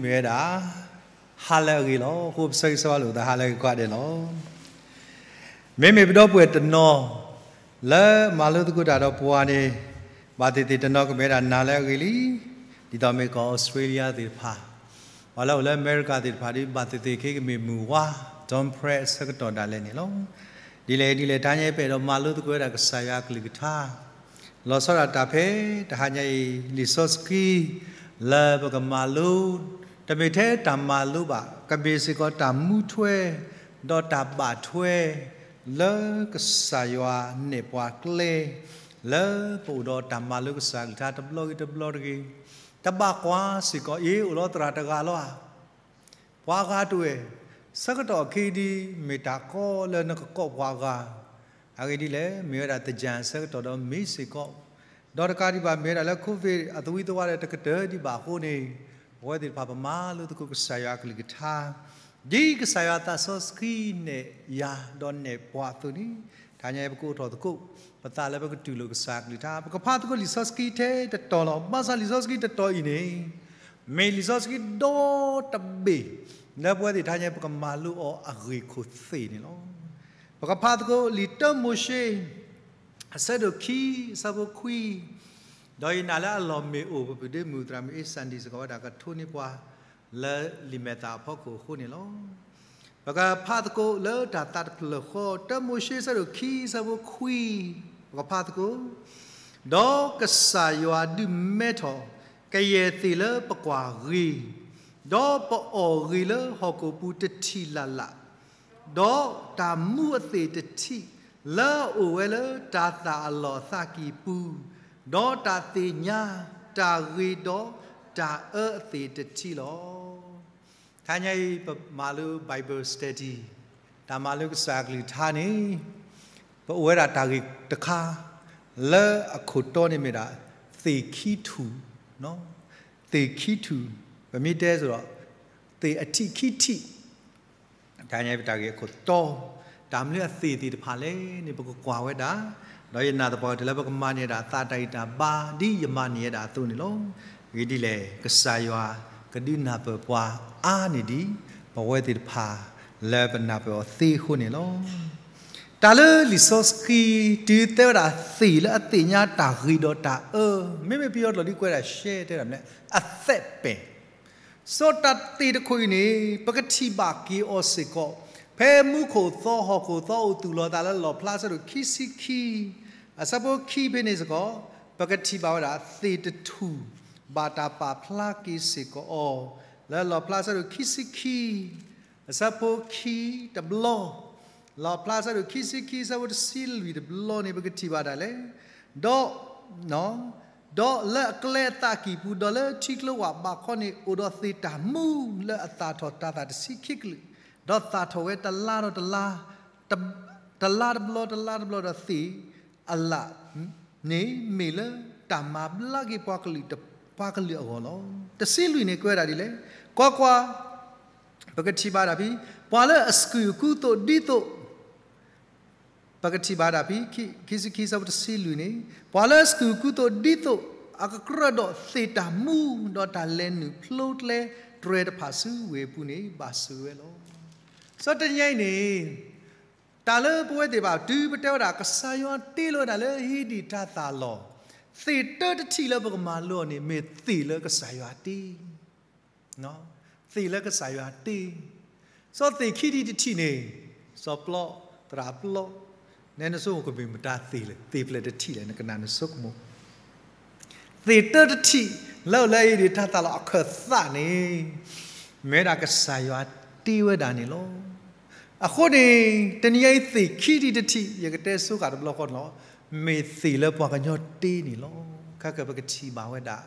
မ့ၢ်ဝဲဒၣ် ဟါလၢအဂ့ၤလီၤ. အဃိပဆၢဂ့ၤဆၢဝါလိာ်သး ဟါလၢအဂ့ၤကိးဂၤဒဲးလီၤ. မ့မ့ၢ်ပဒီပုၢ်ဝဲၢ်တနီၤ လၢမၤလိသကိးတၢ်ဒီးပှၤန့ၣ် ဘၣ်သ့ၣ်သ့ၣ်တနီၤကမ့ၢ်ဝဲဒၣ်နၤလၢအဂ့ၤလံ. ဒ်သိးမ့ၢ်ကီၢ်အီစထြ့လယါသ့ၣ်တဖၣ်, ပှၤလၢအိၣ်လၢအမဲရကၤသ့ၣ်တဖၣ်ဒီး ဘၣ်သ့ၣ်သ့ၣ်က့ၤကမ့ၢ်မုၢ်ဝါ dawn prayer အဆၢကတီၢ်ဒၣ်လဲာ်န့ၣ်လီၤ. ဒ်လဲၣ်ဒ်လဲၣ် တဟါညါအံၤ ပအဲၣ်ဒိးမၤလိသကိးဝဲဒၣ်ကစၢ်ယွၤအကလုၢ်ကထါ လီၤဆီဒၣ်တၢ်ဖဲတဟါညါအံၤ လံာ်စီဆှံ လၢပကမၤလိ တမ့ၢ်ထဲတၢ်မၤလိဘၣ်, ကမ့ၢ်စ့ၢ်ကီးတၢ်မူထွဲ ဒီးတၢ်ဘၣ်ထွဲ လၢကစၢ်ယွၤနဲၣ်ပှၤကျဲ လၢပအိၣ်ဒီးတၢ်မၤလိကစၢ်အကလုၢ်ကထါတဘျီဂ့ၤတဘျီတဂ့ၤ, တဘၣ်ကွၢ်စ့ၢ်ကီး အ့ အိၣ်လီၤသရၣ်တဂၤလီၤဧါ ပှၤဂၤတဝဲၢ်, ဆၢကတီၢ်အခံဒ် မ့ၢ်တၢ်ကီလၢနကကိးပှၤဂၤ, အဂ့ၢ်ဒ်လဲၣ် မ့ၢ်ဝဲဒၣ်သၢၣ်ဆၢကတီၢ်ဒီးမ့ၢ်စ့ၢ်ကီး, ဒီးတကးဒံးဘၣ် မ့ၢ်ဝဲဒၣ်လၢ COVID အသဝံသဝါဒီးတကတၢၢ်ဒံးဘၣ်အဃိန့ၣ်, ပဝဲသ့ၣ်တဖၣ်ပမၤလိသကိးကစၢ်ယွၤအကလုၢ်ကထါ ဒ်ကစၢ်ယွၤသးစီဆှံနဲၣ်ယၤဒီးနဲၣ်ပှၤအသိးန့ၣ်, တဟါညါအံၤပကအိးထီၣ်သကိး ပသးလၢပကတူၢ်လိာ်ကစၢ်အကလုၢ်ကထါ, ပကဖးသကိးလံာ်စီဆှံထဲတတီၤလီၤ. ဘၣ်ဆၣ်လံာ်စီဆှံတတီၤအံၤန့ၣ် မ့ၢ်လံာ်စီဆှံဒီတဘ့ၣ် လၢပဝဲသ့ၣ်တဟါညါ ပကမၤလိအီၤအဂ့ၢ်ခိၣ်သ့ၣ်န့ၣ်လီၤ. ပကဖးသကိးလံာ်တၢမိၤၡ့ အဆၢဒိၣ်ခံ အဆၢဖိခွံ, ဒီးယနာ်လၢအလီၢ်မ့ၢ်အိၣ် ပပုၢ်ဒ့မုၣ်သရၣ်မုၣ်အ့စၣ်ဒံၣ်စ့ၢ်ကီးဝဲဒၣ် ကထိးန့ၢ်ပှၤ လၢလံာ်မဲာ်သၣ်အဖီခိၣ်အဃိန့ၣ်လီၤ. ပကဖးသကိးလၢတၢ်သးတဖျၢၣ်ဃီ တၢမိၤၡ့အဆၢဒိၣ်ခံ အဆၢဖိခွံ, ပကဖးသကိး, ဒီးကစၢ်ယွၤဒုးမဲထီၣ် ကယဲၢ်သ့ၣ်လၢပကွၢ်ဂ့ၤ, ဒီးပအီၣ်ဂ့ၤလၢဟီၣ်ခိၣ်ပူၤတထံၣ်လၢ်လၢ်, ဒီးတၢ်မူအသ့ၣ်တထံၣ် လၢအအိၣ်ဝဲလၢတၢ်သၣ်အလီၢ်အသးကံၢ်ပူၤ, ဒီးတၢ်သ့ၣ်ညါ တၢ်ဂ့ၤဒီးတၢ်အၢအသ့ၣ်တထံၣ်လီၤ. တဟါညါအံၤ ပမၤလိ Bible Study တၢ်မၤလိကစၢ်အကလုၢ်ကထါန့ၣ် ပအိၣ်ဝဲဒၣ်တၢ်ဂ့ၢ်တခါ လၢအခိၣ်တီန့ၣ်မ့ၢ်ဒၣ် သ့ၣ်ခံထူၣ်, သ့ၣ်ခံထူၣ်, ပမ့ၢ်တဲစ့ၢ်ကီး သ့ၣ်အထံးခံထံး တဟါညါအံၤပတၢ်ဂ့ၢ်အခိၣ်တီ, တၢ်မနုၤအသ့ၣ်သ့ၣ်တဖၣ်လဲၣ်န့ၣ် ပကကွၢ်ဝဲဒၣ်, ဒီးယနာ်သပှၢ်ကတၢၢ်လၢပကမၤန့ၢ်ဝဲဒၣ်သးတၢ်ဂံၢ်တၢ်ဘါ ဒ်ယမၤန့ၢ်ဝဲဒၣ်အသိးန့ၣ်လီၤ. အဂ့ၢ်ဒ်လဲၣ် ကစၢ်ယွၤကဒုးနၢ်ပၢၢ်ပှၤအါန့ၢ်ဒံး ပဝဲသ့ၣ်တဖၣ်လၢပနၢ်ပၢၢ်အီၤသ့အဃိန့ၣ်လီၤ. တၢ်လၢလံာ်စီဆှံ တုၤတဲဝဲဒၣ်သ့ၣ်လၢအသ့ၣ်ညါတၢ်ဂ့ၤဒီးတၢ်အၢ, မ့မ့ၢ်ပယီၤကျိာ်ဒ်ကွဲးဒၣ်ရှဲတဲဒၣ်မနုၤလဲၣ် အသက်ပင် စီၤတၢ်သ့ၣ်တခိၣ်အံၤန့ၣ် ပကထံၣ်ဘၣ်က့ၤအီၤစ့ၢ်ကီး ဖဲမူခိၣ်သီဟီၣ်ခိၣ်သီအိၣ်သူၣ်လီၤသးလၢလီၣ်ဖျါဆၢဒိၣ်ခံဆံခံ အဆၢဖိခံဖဲန့ၣ်စ့ၢ်ကီး, ပကထံၣ်ဘၣ်ဝဲဒၣ်သ့ၣ်တထူၣ် ဘၣ်တၢ်ပာ်ဖျါက့ၤစ့ၢ်ကီးအီၤ လၢလီၣ်ဖျါဆၢဒိၣ်ခံဆံခံ အဆၢဖိခံတဘျီ, လီၣ်ဖျါဆၢဒိၣ်ခံဆံခံ အဆၢဖိတဆံလွံၢ်တဘျီန့ၣ် ပကထံၣ်ဘၣ်ဒၣ်လဲာ်, ဒီး ဒီးလၢအကျဲအသးကံၢ်ပူၤ ဒီးလၢထံကျိဝၢ်ဘးခီန့ၣ် အိၣ်ဒီးသ့ၣ်တၢ်မူလၢအသၣ်ထီၣ်တၤသၣ်တဆံခံကလုာ်, ဒီးသၣ်ထီၣ်ဝဲတလါဒီးတလါ, တလါတဘျီတလါတဘျီဒီးသ့ၣ်အလၣ်န့ၣ် မ့ၢ်လၢတၢ်မၤဘျါက့ၤပှၤကလုာ်တပှၤကလုာ်အဂီၢ်လီၤ. တဆံလွံၢ်န့ၣ် ကွဲးဒၣ်ဒ်လဲၣ်, ကွၢ်ကွၢ်, ပကထံၣ်ဘၣ်ဒၣ်ဖဲ ပှၤလၢအစကူၣ်အကူသိးဒ်သိး ပကထံၣ်ဘၣ်ဒၣ်ဖဲ ခံဆံခံ အဆၢဖိတဆံလွံၢ်န့ၣ်, ပှၤလၢအစကူၣ်အကူသိးဒ်သိး အကကြၢးဒီးသ့ၣ်တၢ်မူ ဒီးတၢ်လဲၤနုာ်ဖျိကျဲတြဲၤတဖၣ်ဆူဝ့ၢ်အပူၤန့ၣ် ဘၣ်ဆိၣ်ဂ့ၤဝဲလီၤ. စီၤတနံၤအံၤန့ၣ် တၢ်လၢပဝဲသ့ၣ်တဖၣ် တုၤပတဲဝဲဒၣ် ကစၢ်ယွၤတ့လီၤဝဲဒၣ်လၢဟံၣ်ဒံၣ်တၢ်သၣ်လီၢ်, သ့ၣ်တၢတထံၣ်လၢပကမၤလိအီၤန့ၣ် မ့ၢ်သ့ၣ်လၢကစၢ်ယွၤတ့ သ့ၣ်လၢကစၢ်ယွၤတ့, စီၤသ့ၣ်ခံထံၣ်တထံၣ်န့ၣ်, စီၤပျီ, သရၣ်ပျီ, နဲနဆိကမိၣ်ကမ့ၢ်မတၤသ့ၣ်လဲၣ်, သ့ၣ်ဖျၢၣ်တထံၣ်လဲၣ် နကနၣ်နဆိကမိၣ်, သ့ၣ်တၢတထံၣ် လၢအိၣ်လၢဟံၣ်ဒံၣ်တၢ်သၣ်လီၢ်အခၢၣ်သးန့ၣ်, မ့ၢ်ဝဲဒၣ်ကစၢ်ယွၤတ့ဝဲဒၣ်န့ၣ်လီၤ. အဃိန့ၣ် တနံၤအံၤသ့ၣ်ခံထံၣ်တထံၣ် ယကတဲဆိဃာ်တဘျီဃီန့ၣ်လီၤ, မ့ၢ်သ့ၣ်လၢပှၤကညီတ့န့ၣ်လီၤ. ခဲကပကထံၣ်ဘၣ်ဝဲဒၣ်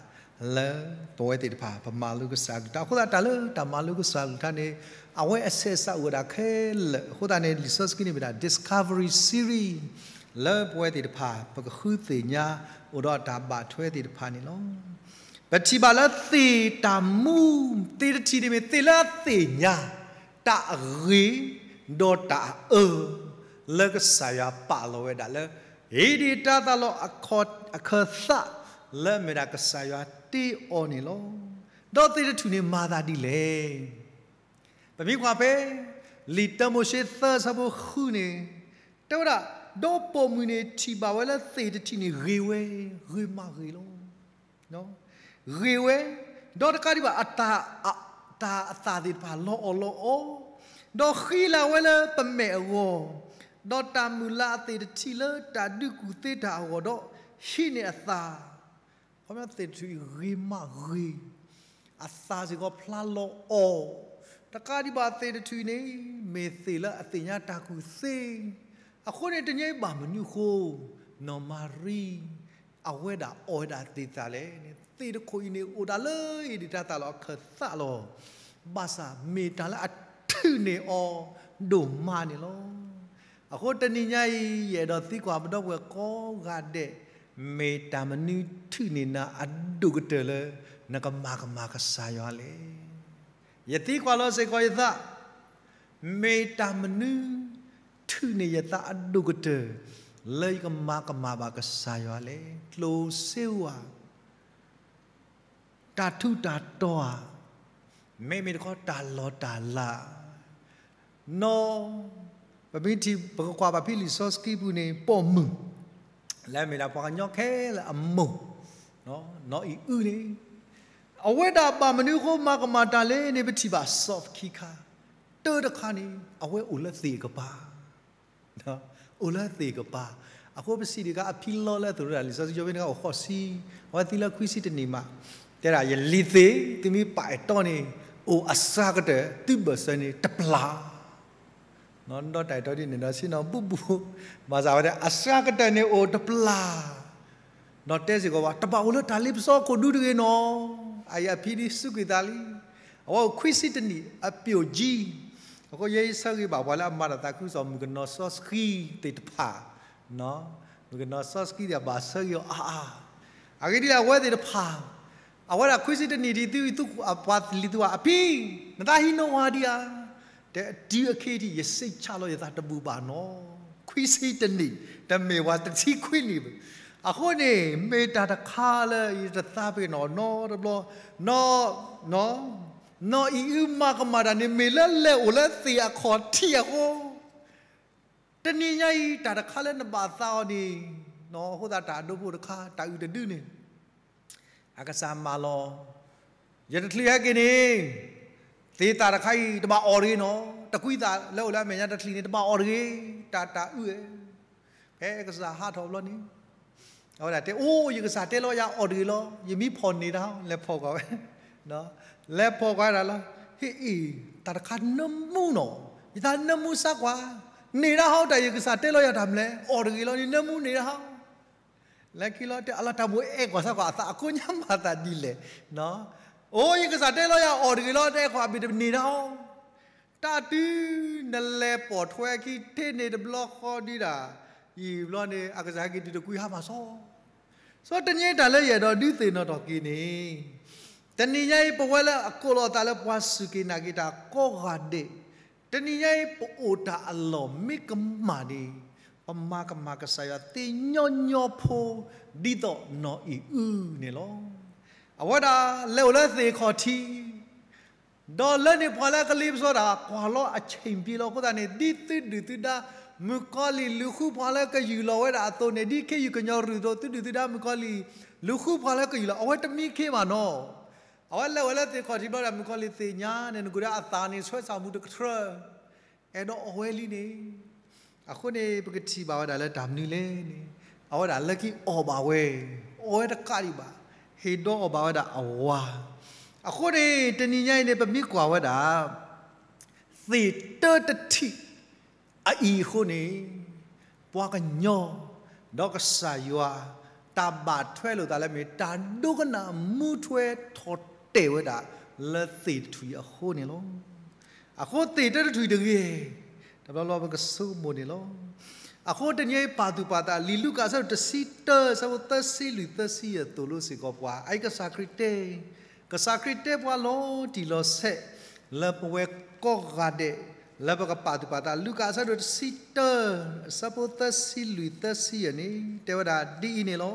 လၢပဝဲသ့ၣ်တဖၣ်ပမၤလိကစၢ်အကလုၢ်ကထါ, အဃိသတးတၢ်လၢတၢ်မၤလိကစၢ်အကလုၢ်ကထါန့ၣ် အဝဲအဆဲးစးအိၣ်ဝဲဒၣ်ခဲလၢာ်, အဃိသတးန့ၣ် လံာ်စီဆှံန့ၣ်မ့ၢ်ဒၣ် Discovery Series လၢပဝဲသ့ၣ်တဖၣ် ပကဃုသ့ၣ်ညါအိၣ်ဒီးတၢ်ဘၣ်ထွဲသ့ၣ်တဖၣ်န့ၣ်လီၤ. ပထံၣ်ဘၣ်လၢသ့ၣ်တၢ်မူ သ့ၣ်တထံၣ်န့ၣ်မ့ၢ်သ့ၣ်လၢအသ့ၣ်ညါ တၢ်အဂ့ၤ ဒီးတၢ်အၢ လၢကစၢ်ယွၤပာ်လီၤဝဲဒၣ်လၢ ဟံၣ်ဒံၣ်တၢ်သၣ်လီၢ်အခၢၣ်သး လၢအမ့ၢ်ဒၣ်ကစၢ်ယွၤတ့အီၤန့ၣ်လီၤ. ဒီးသ့ၣ်တထူၣ်န့ၣ်မၤသးဒ်လဲၣ်. ပမ့ၢ်ကွၢ်ဖဲ လံာ်တၢမိၤၡ့သၢဆၢဖိဃုန့ၣ် တဲဝဲဒၣ်, ဒီးပိာ်မုၣ်န့ၣ်ထံၣ်ဘၣ်ဝဲလၢသ့ၣ်တထူၣ်န့ၣ်ဂ့ၤဝဲ, ဂ့ၤမးဂ့ၤလီၤ. ဂ့ၤဝဲ, ဒီးတကးဒံးဘၣ် အတၢ်အသၣ်သ့ၣ်တဖၣ်လီၤအီၣ်လီၤအီ, ဒီးဃံလၤဝဲလၢပမဲာ်အဂီၢ်, ဒီးတၢ်မုၢ်လၢ်အသ့ၣ်တထူၣ်လၢတၢ်ဒုးကူၣ်သ့တၢ်အဂီၢ်ဒီး ဟံးန့ၢ်အသၣ် သ့ၣ်တထူၣ်အံၤဂ့ၤမးဂ့ၤ, အသၣ်စ့ၢ်ကီးဖျါလီၤအီၣ်, တကးဒံးဘၣ်သ့ၣ်တထူၣ်အံၤန့ၣ် မ့ၢ်သ့ၣ်လၢအသ့ၣ်ညါတၢ်ကူၣ်သ့, အဃိန့ၣ်တနံၤအံၤဘၣ်မနုၤအဃိ နီၢ်မၤရံ အဝဲဒၣ်အီၣ်ဝဲဒၣ်သ့ၣ်သၣ်လဲၣ်န့ၣ် သ့ၣ်တခိၣ်အံၤန့ၣ်အိၣ်ဒၣ်လၢအံၤဒံးတၢ်သၣ်လီၤအခၢၣ်သးလီၤ. ဘၣ်ဆၣ်မ့ၢ်တၢ်လၢအထူၣ်န့ၢ်အီၤဒိၣ်မးန့ၣ်လီၤ. အဃိတနံၤညါအံၤ ယအဲၣ်ဒိးသံကွၢ်ပဒီပုၢ်ဝဲၢ်ကိးဂၤဒဲး, မ့ၢ်တၢ်မနုၤထူၣ်န့ၢ်နၤအဒိၣ်ကတၢၢ်လၢ နကမၤကမၣ်ကစၢ်ယွၤလဲၣ်. ယသံကွၢ်လီၤစ့ၢ်ကီးယသး, မ့ၢ်တၢ်မနုၤထူၣ်န့ၢ်ယသးအဒိၣ်ကတၢၢ် လၢယကမၤကမၣ်ဘၣ်ကစၢ်ယွၤလဲၣ်. ကျိၣ်စ့ဧါ, တၢ်ထူးတၢ်တီၤဧါ, မ့မ့ၢ်တခီတၢ်လီၢ်တၢ်လၤ, နီၢ်, ပမ့ၢ်ထံၣ် ပကကွၢ်ဘၣ်ဖဲလံာ်စီဆှံပူၤန့ၣ် ပိာ်မုၣ် လၢအမ့ၢ်ဒၣ်ပှၤကညီခဲလၢာ်အမိၢ်, နီၢ်အံၤအုန့ၣ် အဝဲဒၣ်ဘၣ်မနုၤအဃိမၤကမၣ်တၢ်လဲၣ်န့ၣ် ပထံၣ်ဘၣ်စီၤခံခါ, တၢတခါန့ၣ် အဝဲအိၣ်လၢသ့ၣ်ကပၤ အိၣ်လၢသ့ၣ်ကပၤ, အဃိပစံးဒံးက့ၤအဖံလီၢ်လၢသရိာ်တၢ်လံာ်စီဆှံ ယိၤဘ့းန့ၣ်အိၣ်ဃိးဆံ, အဝဲသံလၢခွံဆံတနံၣ်မး, တဲဒၣ်ယလံၤသ့ၣ် သုမ့ၢ်ပာ်အဲၣ်တီန့ၣ် အိၣ်အစှၤကတၢၢ် သုဘၢၣ်စၢၤန့ၣ်တပျၢ် ဒီးတၢ်အဲၣ်တီဒ်န့ၣ်ဒီးဆ့ၣ်နီၤဘူၣ်ဘူၣ်, ဘၣ်ဆၣ်ဝဲဒၣ်အစှၤကတၢၢ်န့ၣ်အိၣ်တပျၢ်, ဒီးတဲစ့ၢ်ကီးဝဲ တဘၣ်အိၣ်လၢတၢ်လ့ပစီခိၣ်ဒူတဂ့ၤနီၤ, အအံၤအဖံဒ်စူးကွံာ်သးလံ, အဝဲအိၣ်ခွံဆံတနံၣ် အပျိၣ်ကံ, အဃိယဲယဆၢဂ့ၤဘၣ်ပှၤလၢအမၤတၢ်သးခုကစီၣ် မုၣ်ကနီၤစီဆှံသ့ၣ်တဖၣ်, မုၣ်ကနီၤစီဆှံသ့ၣ်တဖၣ်ဘၣ်ဆၢဂ့ၤအီၤအါအါ, အဂ့ၢ်ဒ်လဲၣ်အဝဲသ့ၣ်တဖၣ် အဝဲဒၣ်ခွံဆံတနံၣ်ဒ်သု ပှၤလံၤသုဝဲ အဖံ, နသးဟံးနီၤဝဲဒံးဧါ, တဲတုၤအခဲအံၤ ယစ့းဆၣ်လီၤယသးတဘူၣ်ဘၣ်နီၤ, ခွံဆံတနံၣ်, တမ့ၢ်ပှၤတဆံခွံနံၣ်ဘၣ်, အဃိန့ၣ် မ့ၢ်တၢ်တခါလၢယတသးပ့ၤနီၣ်နီတဘျီ, နီၢ်, နီၢ်အံၤအုမၤကမၣ်တၢ်န့ၣ် မ့ၢ်လၢလဲၤအိၣ်လၢသ့ၣ်အခီၣ်ထံးအဃိ တနံၤညါအံၤ တၢ်တခါလၢနဘၣ်သးအီၤန့ၣ်, အဃိသတးတၢ်အဒိဖိတခါ တၢ်အုၣ်တဒုန့ၣ်, အကစၢ်မၢလီၤ, ယတချုးဟဲက့ၤန့ၣ်, သ့ၣ်သၣ်တခါအံၤ တဘၣ်အီၣ်တဂ့ၤနီၤ, တကွံသးလၢအိၣ်လၢအမဲာ်ညါတချုးန့ၣ် တဘၣ်အီၣ်တဂ့ၤ, တၢ်တၢ်အုၣ်, ဖဲကစၢ်ဟးထီၣ်ဘျီန့ၣ် အဝဲဒၣ်တဲ အိၣ် ယကစၢ်တဲလီၤယၤအီၣ်တဂ့ၤလီၤ, ယမ့ၢ်ဖီၣ်န့ၢ်တၢ်ဟီ လဲၤဖီၣ်ကွၢ်ဝဲ, လဲၤဖီၣ်ကွၢ်ဝဲဒၣ်လီၤ, ဟ့ၣ်အံၤ, တၢ်တခါနၢမူနီၤ, ယသးနၢမူစၢ်ကွၢ်, န့ၢ်တၢ်ဟီ တၢ်ယကစၢ်တဲလီၤယၤတၢ်မနုၤလဲၣ်, အီၣ်တဂ့ၤလီၤန့ၣ် နၢမူန့ၢ်တၢ်ဟီ, လဲၤခံလီၤတဲအလီၤတၢ်မိၣ်အဲၣ်ကွၢ်စၢ်ကွၢ်အသးအကိးညါမၤသးဒ်လဲၣ်, အိၣ် ယကစၢ်တဲလီၤယၤအီၣ်တဂ့ၤလီၤ တအဲၣ်ကွၢ်ဘၣ်တန့ၢ်တၢ်ဟီ တၢ်တုၤနလဲၤပိာ်ထွဲခံထံၣ်န့ၣ်တဘျီဃီဒုဒၣ်, ယံာ်ဘျီန့ၣ် အကစၢ်ဟဲက့ၤတုၤတကွံဟါမၢ်စီ, စီတနံၤတၢ်လၢယအဲၣ်ဒိးဒုးသ့ၣ်နီၣ်ထီၣ်က့ၤန့ၣ်, တနံၤညါအံၤ ပဝဲလၢအကိးလီၤအသးလၢပှၤစူၢ်က့ၤနာ်က့ၤတၢ်ကိးဂၤဒဲး, တနံၤညါအံၤ ပအိၣ်တၢ်အလီၢ်မ့ၢ်ကမၣ်န့ၣ်, ပမၤကမၣ်ကစၢ်ယွၤသ့ညီညီဖိ ဒ်သိးနီၢ်အံၤအုန့ၣ်လီၤ. အဝဲဒၣ်လဲၤအိၣ်လၢသ့ၣ်ခီၣ်ထံး ဒီးလၢန့ၣ်ပှၤလၢကလ့ပစီတၢ် ကွၢ်လီၤအဆ့ၣ်ပျ့ၤလီၤ. အဃိသတးန့ၣ် ဒ်သုဒုၣ်သုဒါ မုၣ်ကီၤလံၢ်လူၤဃုပှၤလၢကယူၢ်လီၤဝဲဒၣ်အသိးန့ၣ်, ဒ်ခ့ယုၢ်ကညီရုၢ်အသိး သုဒုၣ်သုဒါမုၣ်ကီၤလံၢ် လူၤဃုပှၤလၢကယူၢ်လီၤ, အဝဲတမံခ့ဘၣ်နီၤ. အဝဲလဲၤဝဲလၢသ့ၣ်ခီၣ်ထံးဘျီဒီး မုၣ်ကီၤလံၢ်သ့ၣ်ညါန့ၣ် နကဒၣ်အသးန့ၣ် ဆွဲဆၣ်မူတကထြၢ အဲၣ်ဒိးအီၣ်ဝဲလံန့ၣ်, အဃိန့ၣ် ပကထံၣ်ဘၣ်ဝဲဒၣ်လၢတၢ်မနုၤလဲၣ်န့ၣ်, အဝဲဒၣ်လၢခံအီၣ်ဘၣ်ဝဲ, အီၣ်ဝဲတကးဒံးဘၣ်, ဟ့ၣ်ဒီးအီၣ်ဘၣ်ဝဲဒၣ်အဝၤ. အဃိန့ၣ် တနံၤညါအံၤန့ၣ် ပမ့ၢ်ကွၢ်ဝဲဒၣ် သ့ၣ်တၢတထံၣ် အအံၤအဃိန့ၣ်, ပှၤကညီ ဒီးကစၢ်ယွၤ တၢ်ဘၣ်ထွဲလိာ်သးလၢမ့ၢ် တၢ်ဒိကနၣ်မူထွဲထီၣ်တဲာ်ဝဲဒၣ်လၢသ့ၣ်တထူၣ်အံၤအဃိန့ၣ်လီၤ. အဃိသ့ၣ်တၢတထူၣ်တဂ့ၤ, တဘျီဘျီပကဆိကမိၣ်န့ၣ်လီၤ. အဃိတနံၤအံၤပာ်သူၣ်ပာ်သး လံာ်လူၤကၣ်အဆၢဒိၣ်တဆံတၢ အဆၢဖိသၢဆံလွံၢ်သၢဆံယဲၢ်သိၣ်လိစ့ၢ်ကီးပှၤ, အအံၤကစၢ်ခရံာ်တဲ ကစၢ်ခရံာ်တဲပှၤလီၤတံၢ်လီၤဆဲး လၢပဝဲကိးဂၤဒဲး လၢပကပာ်သူၣ်ပာ်သး လူၤကၣ်အဆၢဒိၣ်တဆံတၢ အဆၢဖိသၢဆံလွံၢ်သၢဆံယဲၢ်န့ၣ် တဲဝဲဒၣ်ဒ်အံၤန့ၣ်လီၤ.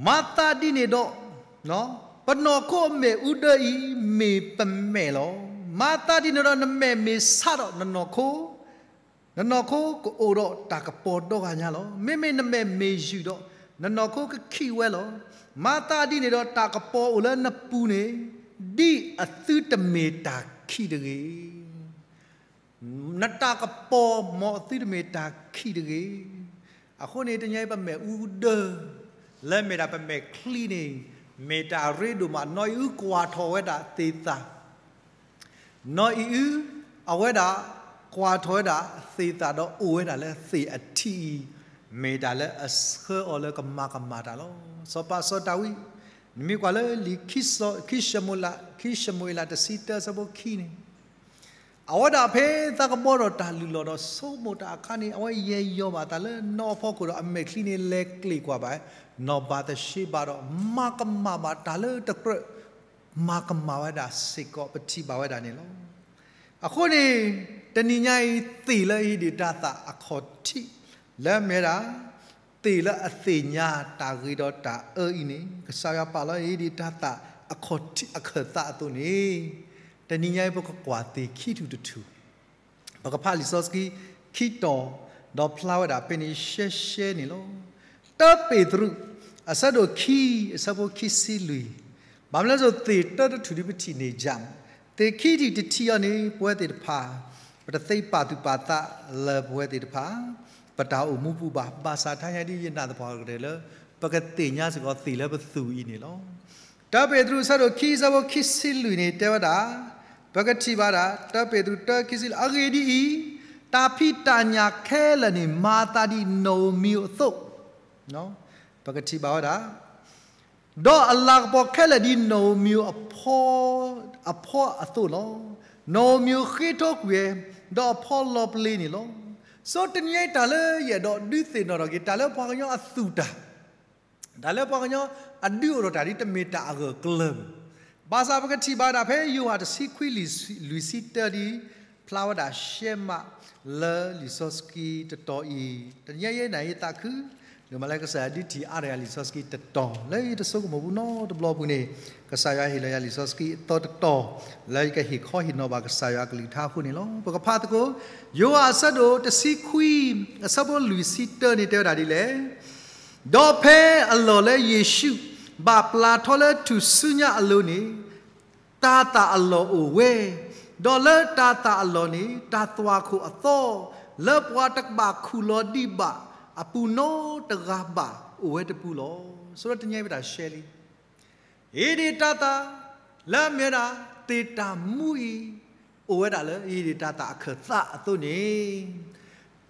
မၤသးဒ်န့ၣ်ဒီး, ပနီၢ်ခိအမဲာ်အူဒၢအံၤ မ့ၢ်ပမဲာ်လီၤ. မၤသးဒ်န့ၣ်ဒီး နမဲာ်မ့ၢ်ဆါဒီးနနီၢ်ခိ, နနီၢ်ခိကအိၣ်ဒီးတၢ်ကပီၤဒီဂၤညါလီၤ. မ့မ့ၢ်နမဲာ်မ့ၢ်ယုာ်ဒီး, နနီၢ်ခိကခံးဝဲလီၤ. မၤသးဒ်န့ၣ်ဒီး တၢ်ကပီၤအိၣ်လၢနပူၤန့ၣ် ဒ်အသုတမ့ၢ်တၢ်ခံးတဂ့ၤ. နတၢ်ကပီၤ မ်အသုတမ့ၢ်တၢ်ခံးတဂ့ၤ. အဃိန့ၣ် တနံၤအံၤပမဲာ်အူဒၢ လၢမ့ၢ်ဒၣ်ပမဲာ်ချံန့ၣ် မ့ၢ်တၢ်ရ့ဒိၣ်မး, နီၢ်အံၣ်အုကွၢ်ထီၣ်ဝဲဒၣ်သ့ၣ်သၣ်, နီၢ်အံၣ်အု အဝဲဒၣ်ကွၢ်ထီၣ်ဝဲဒၣ်သ့ၣ်သၣ်ဒီးအိၣ်ဝဲဒၣ်လၢသ့ၣ်အထံးအံၤ, မ့ၢ်တၢ်လၢအဆှၢအီၤလၢကမၤကမၣ်တၢ်လီၤ. စီၤပၤစီၤဒၤဝံး, နမ့ၢ်ကွၢ်လၢလံာ်ခံၡမူၤအ့လး, ခံၡမူၤအ့လးတဆံတၢ ဆၢဖိခံန့ၣ် အဝဲဒၣ်ဖဲသးကဘီဒီးတၢ်လုၢ်လီၢ်ဒီးဆိကမိၣ်တၢ်အခါန့ၣ် အဝဲယဲၢ်ယီၤဘၣ်တၢ်လၢနီၢ်အဖီခိၣ်ဒီးအမဲာ်ချံန့ၣ် လဲၤကျ့ၣ်ကွၢ်ဘၣ် နီၢ်ဘၤသရှ့ဘၤဒီး မၤကမၣ်ဘၣ်တၢ်လၢတကြၢး မၤကမၣ်ဝဲဒၣ်စ့ၢ်ကီး ပထံၣ်ဘၣ်ဝဲဒၣ်န့ၣ်လီၤ. အဃိန့ၣ် တနံၤညါအံၤ သ့ၣ်လၢဟ့ၣ်ဒံးတၢ်သၣ်အခီၣ်ထံး လၢမ့ၢ်ဝဲဒၣ် သ့ၣ်လၢအသ့ၣ်ညါတၢ်ဂ့ၤဒီးတၢ်အၢအံၤန့ၣ် ကစၢ်ယွၤပာ်လီၤဟ့ၣ်ဒံးတၢ်သၣ်အခီၣ်ထံးအခၢၣ်သးအသိးန့ၣ် တနံၤညါအံၤပကကွၢ်သ့ၣ်ခံထူၣ်တထူၣ် ပကဖးလံာ်စီဆှံခံတီၤ ဒီးဖျါဝဲဒၣ်ဖဲန့ၣ်ရှဲရှဲန့ၣ်လီၤ. တၢပ့းတရူး အဆၢဒိၣ်ခံ အဆၢဖိခံဆံလွံၢ်, ဘၣ်မနုၤလဲၣ် သ့ၣ်တၢတထူၣ်ဒ်ပထံၣ်န့ၢ်ယၤ သ့ၣ်ခံထံၣ်တထံၣ်အံၤန့ၣ် ပဝဲသ့ၣ်တဖၣ် ပတသ့ပာ်သူၣ်ပာ်သးလၢပဝဲသ့ၣ်တဖၣ် ပတၢ်အိၣ်မူပူၤဘၣ်. ဘၣ်ဆၣ်တနံၤညါအံၤ ယနာ်သပှၢ်ကတၢၢ်လၢ ပကသ့ၣ်ညါစ့ၢ်ကီးသ့ၣ်လၢပသူၣ်အံၤန့ၣ်လီၤ. တၢပ့းတရူး အဆၢဒိၣ်ခံ အဆၢဖိခံဆံလွံၢ်န့ၣ် တဲဝဲဒၣ်, ပကထံၣ်ဘၣ်ဒၣ် တၢပ့းတရူး တၢ ခံဆံလွံၢ်, အဂ့ၢ်ဒ်အံၤ, တၢ်ဖံးတၢ်ညၣ်ခဲလၢာ်န့ၣ် မၤသးဒ်နီၣ်ဧိၤမံၤဧိၤအသိး, ပကထံၣ်ဘၣ်ဝဲဒၣ် ဒီးအလၤကပီၤခဲလၢာ်ဒ်နီၣ်ဧိၤမံၤဧိၤအဖီ, အဖီအသိးလီၤ. နီၣ်ဧိၤမံၤဧိၤဃ့ထီၣ်ကွံာ်ဝဲ, ဒီးအဖီလီၤပလ့ၤန့ၣ်လီၤ. ဆိတနံၤညါအံၤတၢ်လၢယအဲၣ်ဒိးဒုးသ့ၣ်နီၣ်ထီၣ်က့ၤ တၢ်လၢပှၤကညီအသူၣ်တၢ် တၢ်လၢပှၤကညီအဒုးအိၣ်ထီၣ်တၢ်ဒ်တမ့ၢ်တၢ်အဂၢၢ်အကျၢၤ, ဘၣ်ဆၣ်ပကထံၣ်ဘၣ်ဒၣ်ဖဲယိၤဟၣ်တဆံခွံ လွံၢ်ဆံတၢဒ် ဖျါဝဲဒၣ်ရှဲမးလၢလံာ်စီဆှံတတီၤအံၤ, တနံၤညါယဲနၤယသးခု, ဒိၣ်မးလၢကစၢ်ယွၤဒုးထံၣ်အါတဂၤလံာ်စီဆှံတတီၤ လၢယတဆိကမိၣ်ဘူးနီတဘျီအပူၤန့ၣ်, ကစၢ်ယွၤဟ့ၣ်လီၤယၤလံာ်စီဆှံအသီတတီၤ လၢယကဟ့ၣ်ခီဟ့ၣ်နီၤဘၣ်ကစၢ်ယွၤအကလုၢ်ကထါအဃိန့ၣ်လီၤ. ပကဖးသကိး ယိၤဟၣ်အဆၢဒိၣ်တဆံခွံ အဆၢဖိလွံၢ်ဆံတၢန့ၣ် တဲဝဲဒၣ်ဒ်လဲၣ်. ဒီးဖဲအလီၢ်လၢယ့ၣ်ၡူးဘၣ်ပျၢ်ထီၣ်လၢထူၣ်စုညါအလိၤန့ၣ်, တၤသၣ်အလီၢ်အိၣ်ဝဲ, ဒီးလၢတၤသၣ်အလီၢ်န့ၣ် တၢ်သွၣ်ခိၣ်အသီ လၢပှၤတကဘၣ်ခူၣ်လီၤဒံးဘၣ်အပူၤနီတဂၤဘၣ်အိၣ်ဝဲတပူၤလီၤ. ဆိတနံၤညါအံၤပတၢ်ရှဲလံ ဟ့ၣ်ဒံးတၤသၣ် လၢအမ့ၢ်ဝဲဒၣ် သ့ၣ်တၢ်မူအံၤ အိၣ်ဝဲဒၣ်လၢဟ့ၣ်ဒံးတၤသၣ်အခၢၣ်သးအသိးန့ၣ်,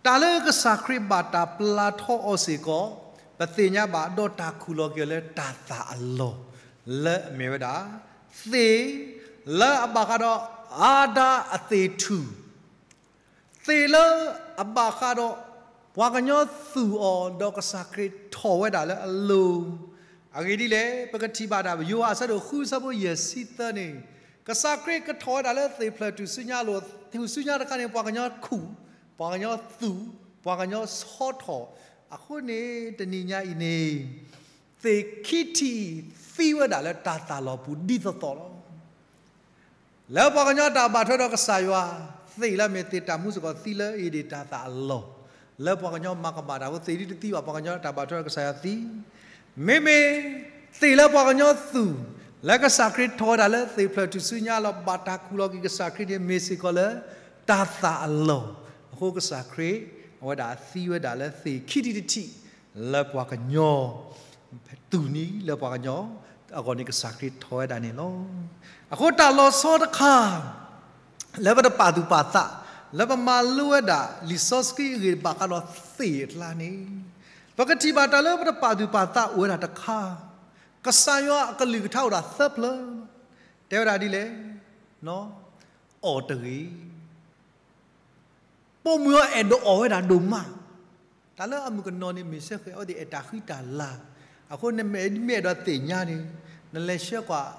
တၢ်လၢကစၢ်ခရံာ်ဘၣ်တၢ်ပျၢ်ထီၣ်အီၤစ့ၢ်ကီး ပသ့ၣ်ညါဘၣ်ဒီးတၢ်ခူၣ်လီၤက့ၤအီၤလၢတၤသၣ်အလီၢ် လၢအမ့ၢ်ဝဲဒၣ် သ့ၣ် လၢအဘၣ်ဃးဒီးအၤဒၣ်အသ့ၣ်ထူၣ် သ့ၣ်လၢအဘၣ်ဃးဒီး ပှၤကညီသူၣ်အီၤ ဒီးကစၢ်ခရံာ်ထီၣ်ဝဲဒၣ်လၢအလိၤ, အဂ့ၢ်ဒ်လဲၣ် ပကထံၣ်ဘၣ်ဒၣ် ယိၤဟၣ်အဆၢဒိၣ်ဃု အဆၢဖိယဲၢ်ဆံသၢန့ၣ်, ကစၢ်ခရံာ်ကထီၣ်ဝဲဒၣ်လၢသ့ၣ်ဖျၢၣ်ထူၣ်စုညါအလိၤ, ထူၣ်စုညါတခါန့ၣ် ပှၤကညီခူၣ်, ပှၤကညီသူၣ်, ပှၤကညီဆီထီၣ်, အဃိန့ၣ် တနံၤညါအံၤန့ၣ် သ့ၣ်ခံထံၣ်အံၤ သံဝဲဒၣ်လၢတၤသၣ်လီၢ်ပူၤဒ်သိးသိးလီၤ. လၢပှၤကညီတၢ်ဘၣ်ထွဲဒီးကစၢ်ယွၤ, သ့ၣ်လၢအမ့ၢ်သ့ၣ်တၢ်မူစ့ၢ်ကီးသံလၢအ့ဒ့ၣ်တၤသၣ်အလီၢ်, လၢပှၤကညီမၤကမၣ်တၢ်ဖိသ့ၣ်ဒ်တသံဘၣ် ပှၤကညီတၢ်ဘၣ်ထွဲဒီးကစၢ်ယွၤသံ, မ့မ့ၢ်သ့ၣ်လၢပှၤကညီသူၣ်, လၢကစၢ်ခရံာ်ထီၣ်ဝဲဒၣ်လၢသ့ၣ်ဖျၢၣ်ထူၣ်စုညါအလီၢ် ဘၣ်တၢ်ခူၣ်လီၤက့ၤကစၢ်ခရံာ်န့ၣ် မ့ၢ်စ့ၢ်ကီးလၢတၤသၣ်အလီၢ်, အဃိကစၢ်ခရံာ် အဝဲဒၣ်သံဝဲဒၣ်လၢသ့ၣ်ခံထံၣ်တထံၣ် လၢပှၤကညီ သူၣ်နံၤလၢပှၤကညီအဂီၢ်န့ၣ် ကစၢ်ခရံာ်ထီၣ်ဝဲဒၣ်န့ၣ်လီၤ. အဃိတၢ်လီၤဆီတခါ လၢပတပာ်သူၣ်ပာ်သး လၢပမၤလိဝဲဒၣ်လံာ်စီဆှံအဂ့ၢ်ဘၣ်ဃးဒီးသ့ၣ်အကျါန့ၣ်, ပကထံၣ်ဘၣ်တၢ်လၢပတပာ်သူၣ်ပာ်သးအိၣ်ဝဲဒၣ်တခါ, ကစၢ်ယွၤအကလုၢ်ကထါအိၣ်ဒၣ်သၢဖျၢၣ်, တဲဝဲဒၣ်ဒ်လဲၣ်, အီၣ်တဂ့ၤ ပိာ်မုၣ်အီၤအဲၣ်ဒိးအီၣ်ဝဲဒၣ်ဒိၣ်မး, တၢ်လၢအမုၣ်ကနီၤန့ၣ် မ့ၢ်ဆၢဃဲၤအီၤသ့ၣ်အဲၣ်တၢ်ဃံတၢ်လၤ, အဃိန့ၣ်မ့ၢ်အဲၣ်ဒိးသ့ၣ်ညါန့ၣ်, နလဲၤဆှၢကွၢ်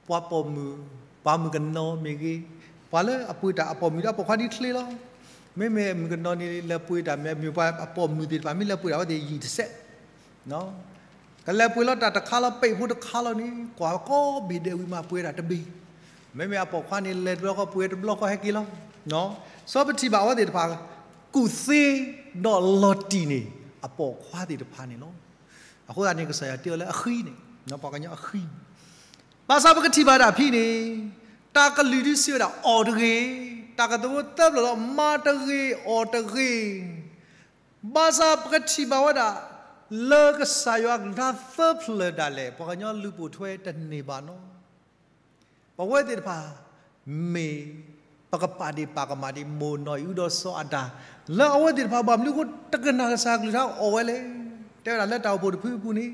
ပှၤပိာ်မုၣ်, ပှၤမုၣ်ကနီၤမ့ၢ်ဂ့ၤ, ပှၤလၢအပှ့ၤတၢ်အပိာ်မုၣ်ဒီးအပိာ်ခွါဒ်ချ့လီၤ. မ့မ့ၢ်မုၣ်ကနီၤန့ၣ် လဲၤပှ့ၤတၢ်မ့ၢ်မ့ၢ်ပှၤအပိာ်မုၣ်သ့ၣ်တဖၣ် မ့ၢ်လဲၤပှ့ၤတၢ်ဝဲသ့ၣ်ယံာ်တစဲး ကလဲၤပှ့ၤလီၤတၢ်တခါလီၤ ပ့းဖိတခါလီၤန့ၣ် ကွၢ်ကီဘ့ၣ်ဒဲးဝံၤမးပှ့ၤတၢ်တဘ့ၣ်, မ့မ့ၢ်အပိာ်ခွါန့ၣ် လဲၤတဘျီဃီပှ့ၤတဘျီဃီဟဲက့ၤလီၤ. စီၤပထံၣ်ဘၣ်အဝဲသ့ၣ်တဖၣ် ကူၣ်သ့ဒီးလီၤတံၢ်န့ၢ် အပိာ်ခွါသ့ၣ်တဖၣ်န့ၣ်လီၤ. အဃိသတးန့ၣ် ကစၢ်ယွၤတဲအီၤလၢအဃံန့ၣ်, ပှၤကညီအဃံ ဘၣ်ဆၣ်ပကထံၣ်ဘၣ်ဒၣ်ဖဲန့ၣ် တၢ်ကလုၢ်ဒုးစံးဝဲဒၣ်အီၣ်တဂ့ၤ, တၢ်ကတိၤသၢဖျၢၣ်လီၤ မၤတဂ့ၤအီၣ်တဂ့ၤ, ဘၣ်ဆၣ်ပကထံၣ်ဘၣ်ဝဲဒၣ် လၢကစၢ်ယွၤကလုၢ်ကထါသၢဖျၢၣ်ဒၣ်လဲာ် ပှၤကညီလူၤပိာ်ထွဲတန့ၢ်ဘၣ်နီၤ. ပဝဲသ့ၣ်တဖၣ် မ့ၢ်ပကပာ်ဒ့ၣ်ပာ်ကမၣ်ဒံး မိၢ်နီၢ်အံၣ်အုဒီးစီၤအၤဒၣ် လၢအဝဲသ့ၣ်တဖၣ်ဘၣ်မနုၤအဃိ တကနၣ်ကစၢ်ကလုၢ်ကထါအီၣ်ဝဲလဲၣ်. တဲဝဲဒၣ်လၢတၢ်အိၣ်ဖှိၣ်တဖုအပူၤန့ၣ်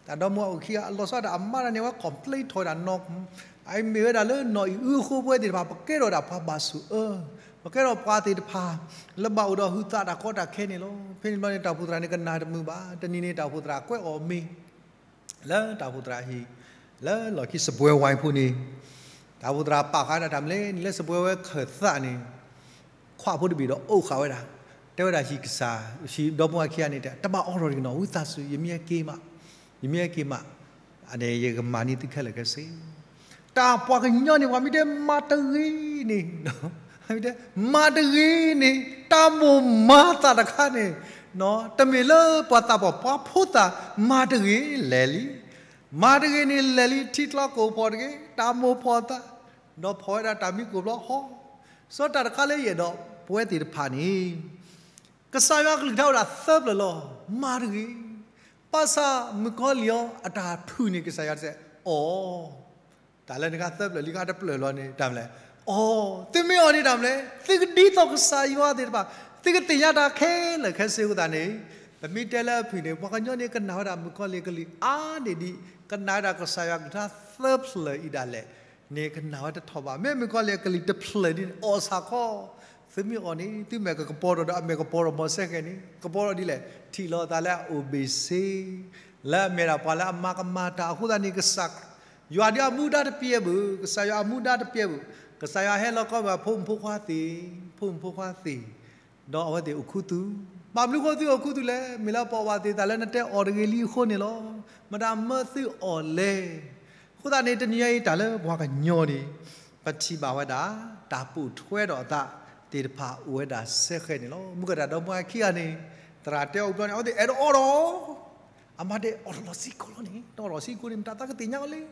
တၢ်ဒီမါဝၤအခံဂၤအလီၤဆီဒၣ်တၢ်အမါတၢ်န့ၣ် အဝဲ complain ထီၣ်ဝဲဒၣ်နီၤ, အအံၤမ့ၢ်ဝဲဒၣ်လၢနီၢ်အံၣ်အုအဃိ ပဝဲသ့ၣ်တဖၣ် ပကဲထီၣ်ဒၣ်ပှၤဘၣ်ဆိၣ်အၢ, ပကဲထီၣ်ပှၤသ့ၣ်တဖၣ် လၢဘၣ်အိၣ်ဒီးဟုသးတၢ်ကီတၢ်ခဲန့ၣ်လီၤ. ဖဲန့ၣ်ဘျီန့ၣ် တၢ်အိၣ်ဖှိၣ်သရၣ်န့ၣ် ကနၣ်တမုာ်ဘၣ်. တနံၤန့ၣ် တၢ်အိၣ်ဖှိၣ်သရၣ်ကွဲးအီၤမ့ၢ် လၢတၢ်အိၣ်ဖှိၣ်သရၣ်ဟံၣ် လၢလီၢ်ခံစပွဲဝိုင်းဖိန့ၣ် တၢ်အိၣ်ဖှိၣ်သရၣ်ပာ်ဃာ်ဒၣ်တၢ်မနုၤလဲၣ်န့ၣ် လၢစပွဲဝဲခၢၣ်သးန့ၣ် ခွးဖိတဘ့ၣ်ဒီးအိၣ်ဃာ်ဝဲဒၣ်, တဲဝဲဒၣ်ဟံၣ်ကစၢ် ဟံၣ်ဒီမါဝၤခံဂၤန့ၣ် တဘၣ်အိးထီၣ်တဂ့ၤနီၤ, ဝံသးစူၤ ယမ့ၢ်ဟဲက့ၤမး, ယမ့ၢ်ဟဲက့ၤမး န့ၣ် ယကမၤန့ၢ်သုခဲလၢာ်ခဲဆ့. တၢ်ပှၤကညီန့ၣ် ပှၤမ့ၢ်တဲမၤတဂ့ၤန့ၣ်, မ့ၢ်တဲ မၤတဂ့ၤန့ၣ် တၢ်မိၣ်မၤသးတခါန့ၣ် တမ့ၢ်လၢပှၤသးပှၢ် ပှၤဖိသၣ် မၤတဂ့ၤလဲၤလံ, မၤတဂ့ၤန့ၣ်လဲၤလံ ထံကျီကိာ်ဖီၣ်တဂ့ၤ တၢ်မိၣ်ဖီၣ်သး, ဒီးဖီၣ်ဝဲဒၣ်တၢ်မံကိာ်ဘျီဟီ, စီၤတၢ်တခါလၢယအဲၣ်ဒိးပဝဲသ့ၣ်တဖၣ်န့ၣ် ကစၢ်ယွၤကလုၢ်ကထါအိၣ်ဒၣ်သၢဖျၢၣ်လီၤ. မၤတဂ့ၤ, ဘၣ်ဆၣ်မုၣ်ကီၤလံၢ်အီၤ အတၢ်ဖုၣ်န့ၣ် ကစၢ်ယွၤတစဲးအီၣ် တၢ်လၢနကသၢဖျၢၣ်လံ ကတဖျၢၣ်လီၤန့ၣ် တၢ်မနုၤလဲၣ်, အီၣ်, သုမ့ၢ်အီၣ်န့ၣ်တၢ်မနုၤလဲၣ်, သုကဒ်သိးကစၢ်ယွၤသ့ၣ်တဖၣ်, သုကသ့ၣ်ညါတၢ်ခဲလၢာ်ခဲဆ့အဃိသတးန့ၣ်, ပမ့ၢ်တဲလၢအဖုၣ်န့ၣ် ပှၤကညီန့ၣ် ကနၣ်ဝဲဒၣ်မုၣ်ကီၤလံၢ်အကလုၢ်အါန့ၢ်ဒံး, ကနၣ်ဝဲဒၣ်ကစၢ်ယွၤကလုၢ်ကထါသၢဖျၢၣ်အံၤဒၣ်လဲာ်န့ၣ် ကနၣ်ဝဲတထီၣ်ဘၣ်. မ့ၢ်မုၣ်ကီၤလံၢ်အကလုၢ်တဖျၢၣ်ဒ်န့ၣ် အီၣ်ဆၣ်ခီ, သုမ့ၢ်အီၣ်န့ၣ် သုမဲာ်ကကပီၤထီၣ်ဒီးအမဲာ်ကပီၤထီၣ် မီၤစဲဃဲၤန့ၣ် ကပီၤထီၣ်ဒ်လဲၣ်, ထံၣ်လိာ်သးလၢအအိၣ်ဘ့ၣ်ဆ့ လၢအမ့ၢ်ဒၣ်ပှၤလၢအမၤကမၣ်တၢ်အဃိသတးန့ၣ် ကစၢ်ယွၤဒ်အမူဒါတပျဲၢ်ဘၣ်, ကစၢ်ယွၤအမူဒါတပျဲၢ်ဘၣ်, ကစၢ်ယွၤဟဲလီၤကီဘၣ်ဖိမုၣ်ဖိခွါသ့ၣ်, ဖိမုၣ်ဖိခွါသ့ၣ်, ဒီးအဝဲသ့ၣ်အိၣ်ခူသူၣ်, ဘၣ်မနုၤဃိသုအိၣ်ခူသူၣ်လဲၣ်, မ့ၢ်လၢပအီၣ်ဘၣ်သ့ၣ်တၢ်လၢနတဲအီၣ်တဂ့ၤလံအဃိန့ၣ်လီၤ. မတၤမၢသုအီၣ်လဲၣ်. အဃိသတးန့ၣ် တနံၤညါအံၤတၢ်လၢပှၤကညီန့ၣ် ပထံၣ်ဘၣ်ဝဲဒၣ် တၢ်ပိာ်ထွဲဒီးအသးသ့ၣ်တဖၣ်အိၣ်ဝဲဒၣ်စဲဃဲၤန့ၣ်လီၤ. မုၢ်ကတၢၢ်ဒီမါဝၤခံဂၤန့ၣ် သရၣ်တဲအီၤဘျီန့ၣ် အဝဲသ့ၣ်အဲၣ်ဒိးအီၣ်ဒီး အမါတဲအီၣ်တလီၤဆံးကိာ်လီၤန့ၣ် တအီၣ်လီၤဆံးကိာ်န့ၣ် မတၤသးကသ့ၣ်ညါအီၤလဲၣ်.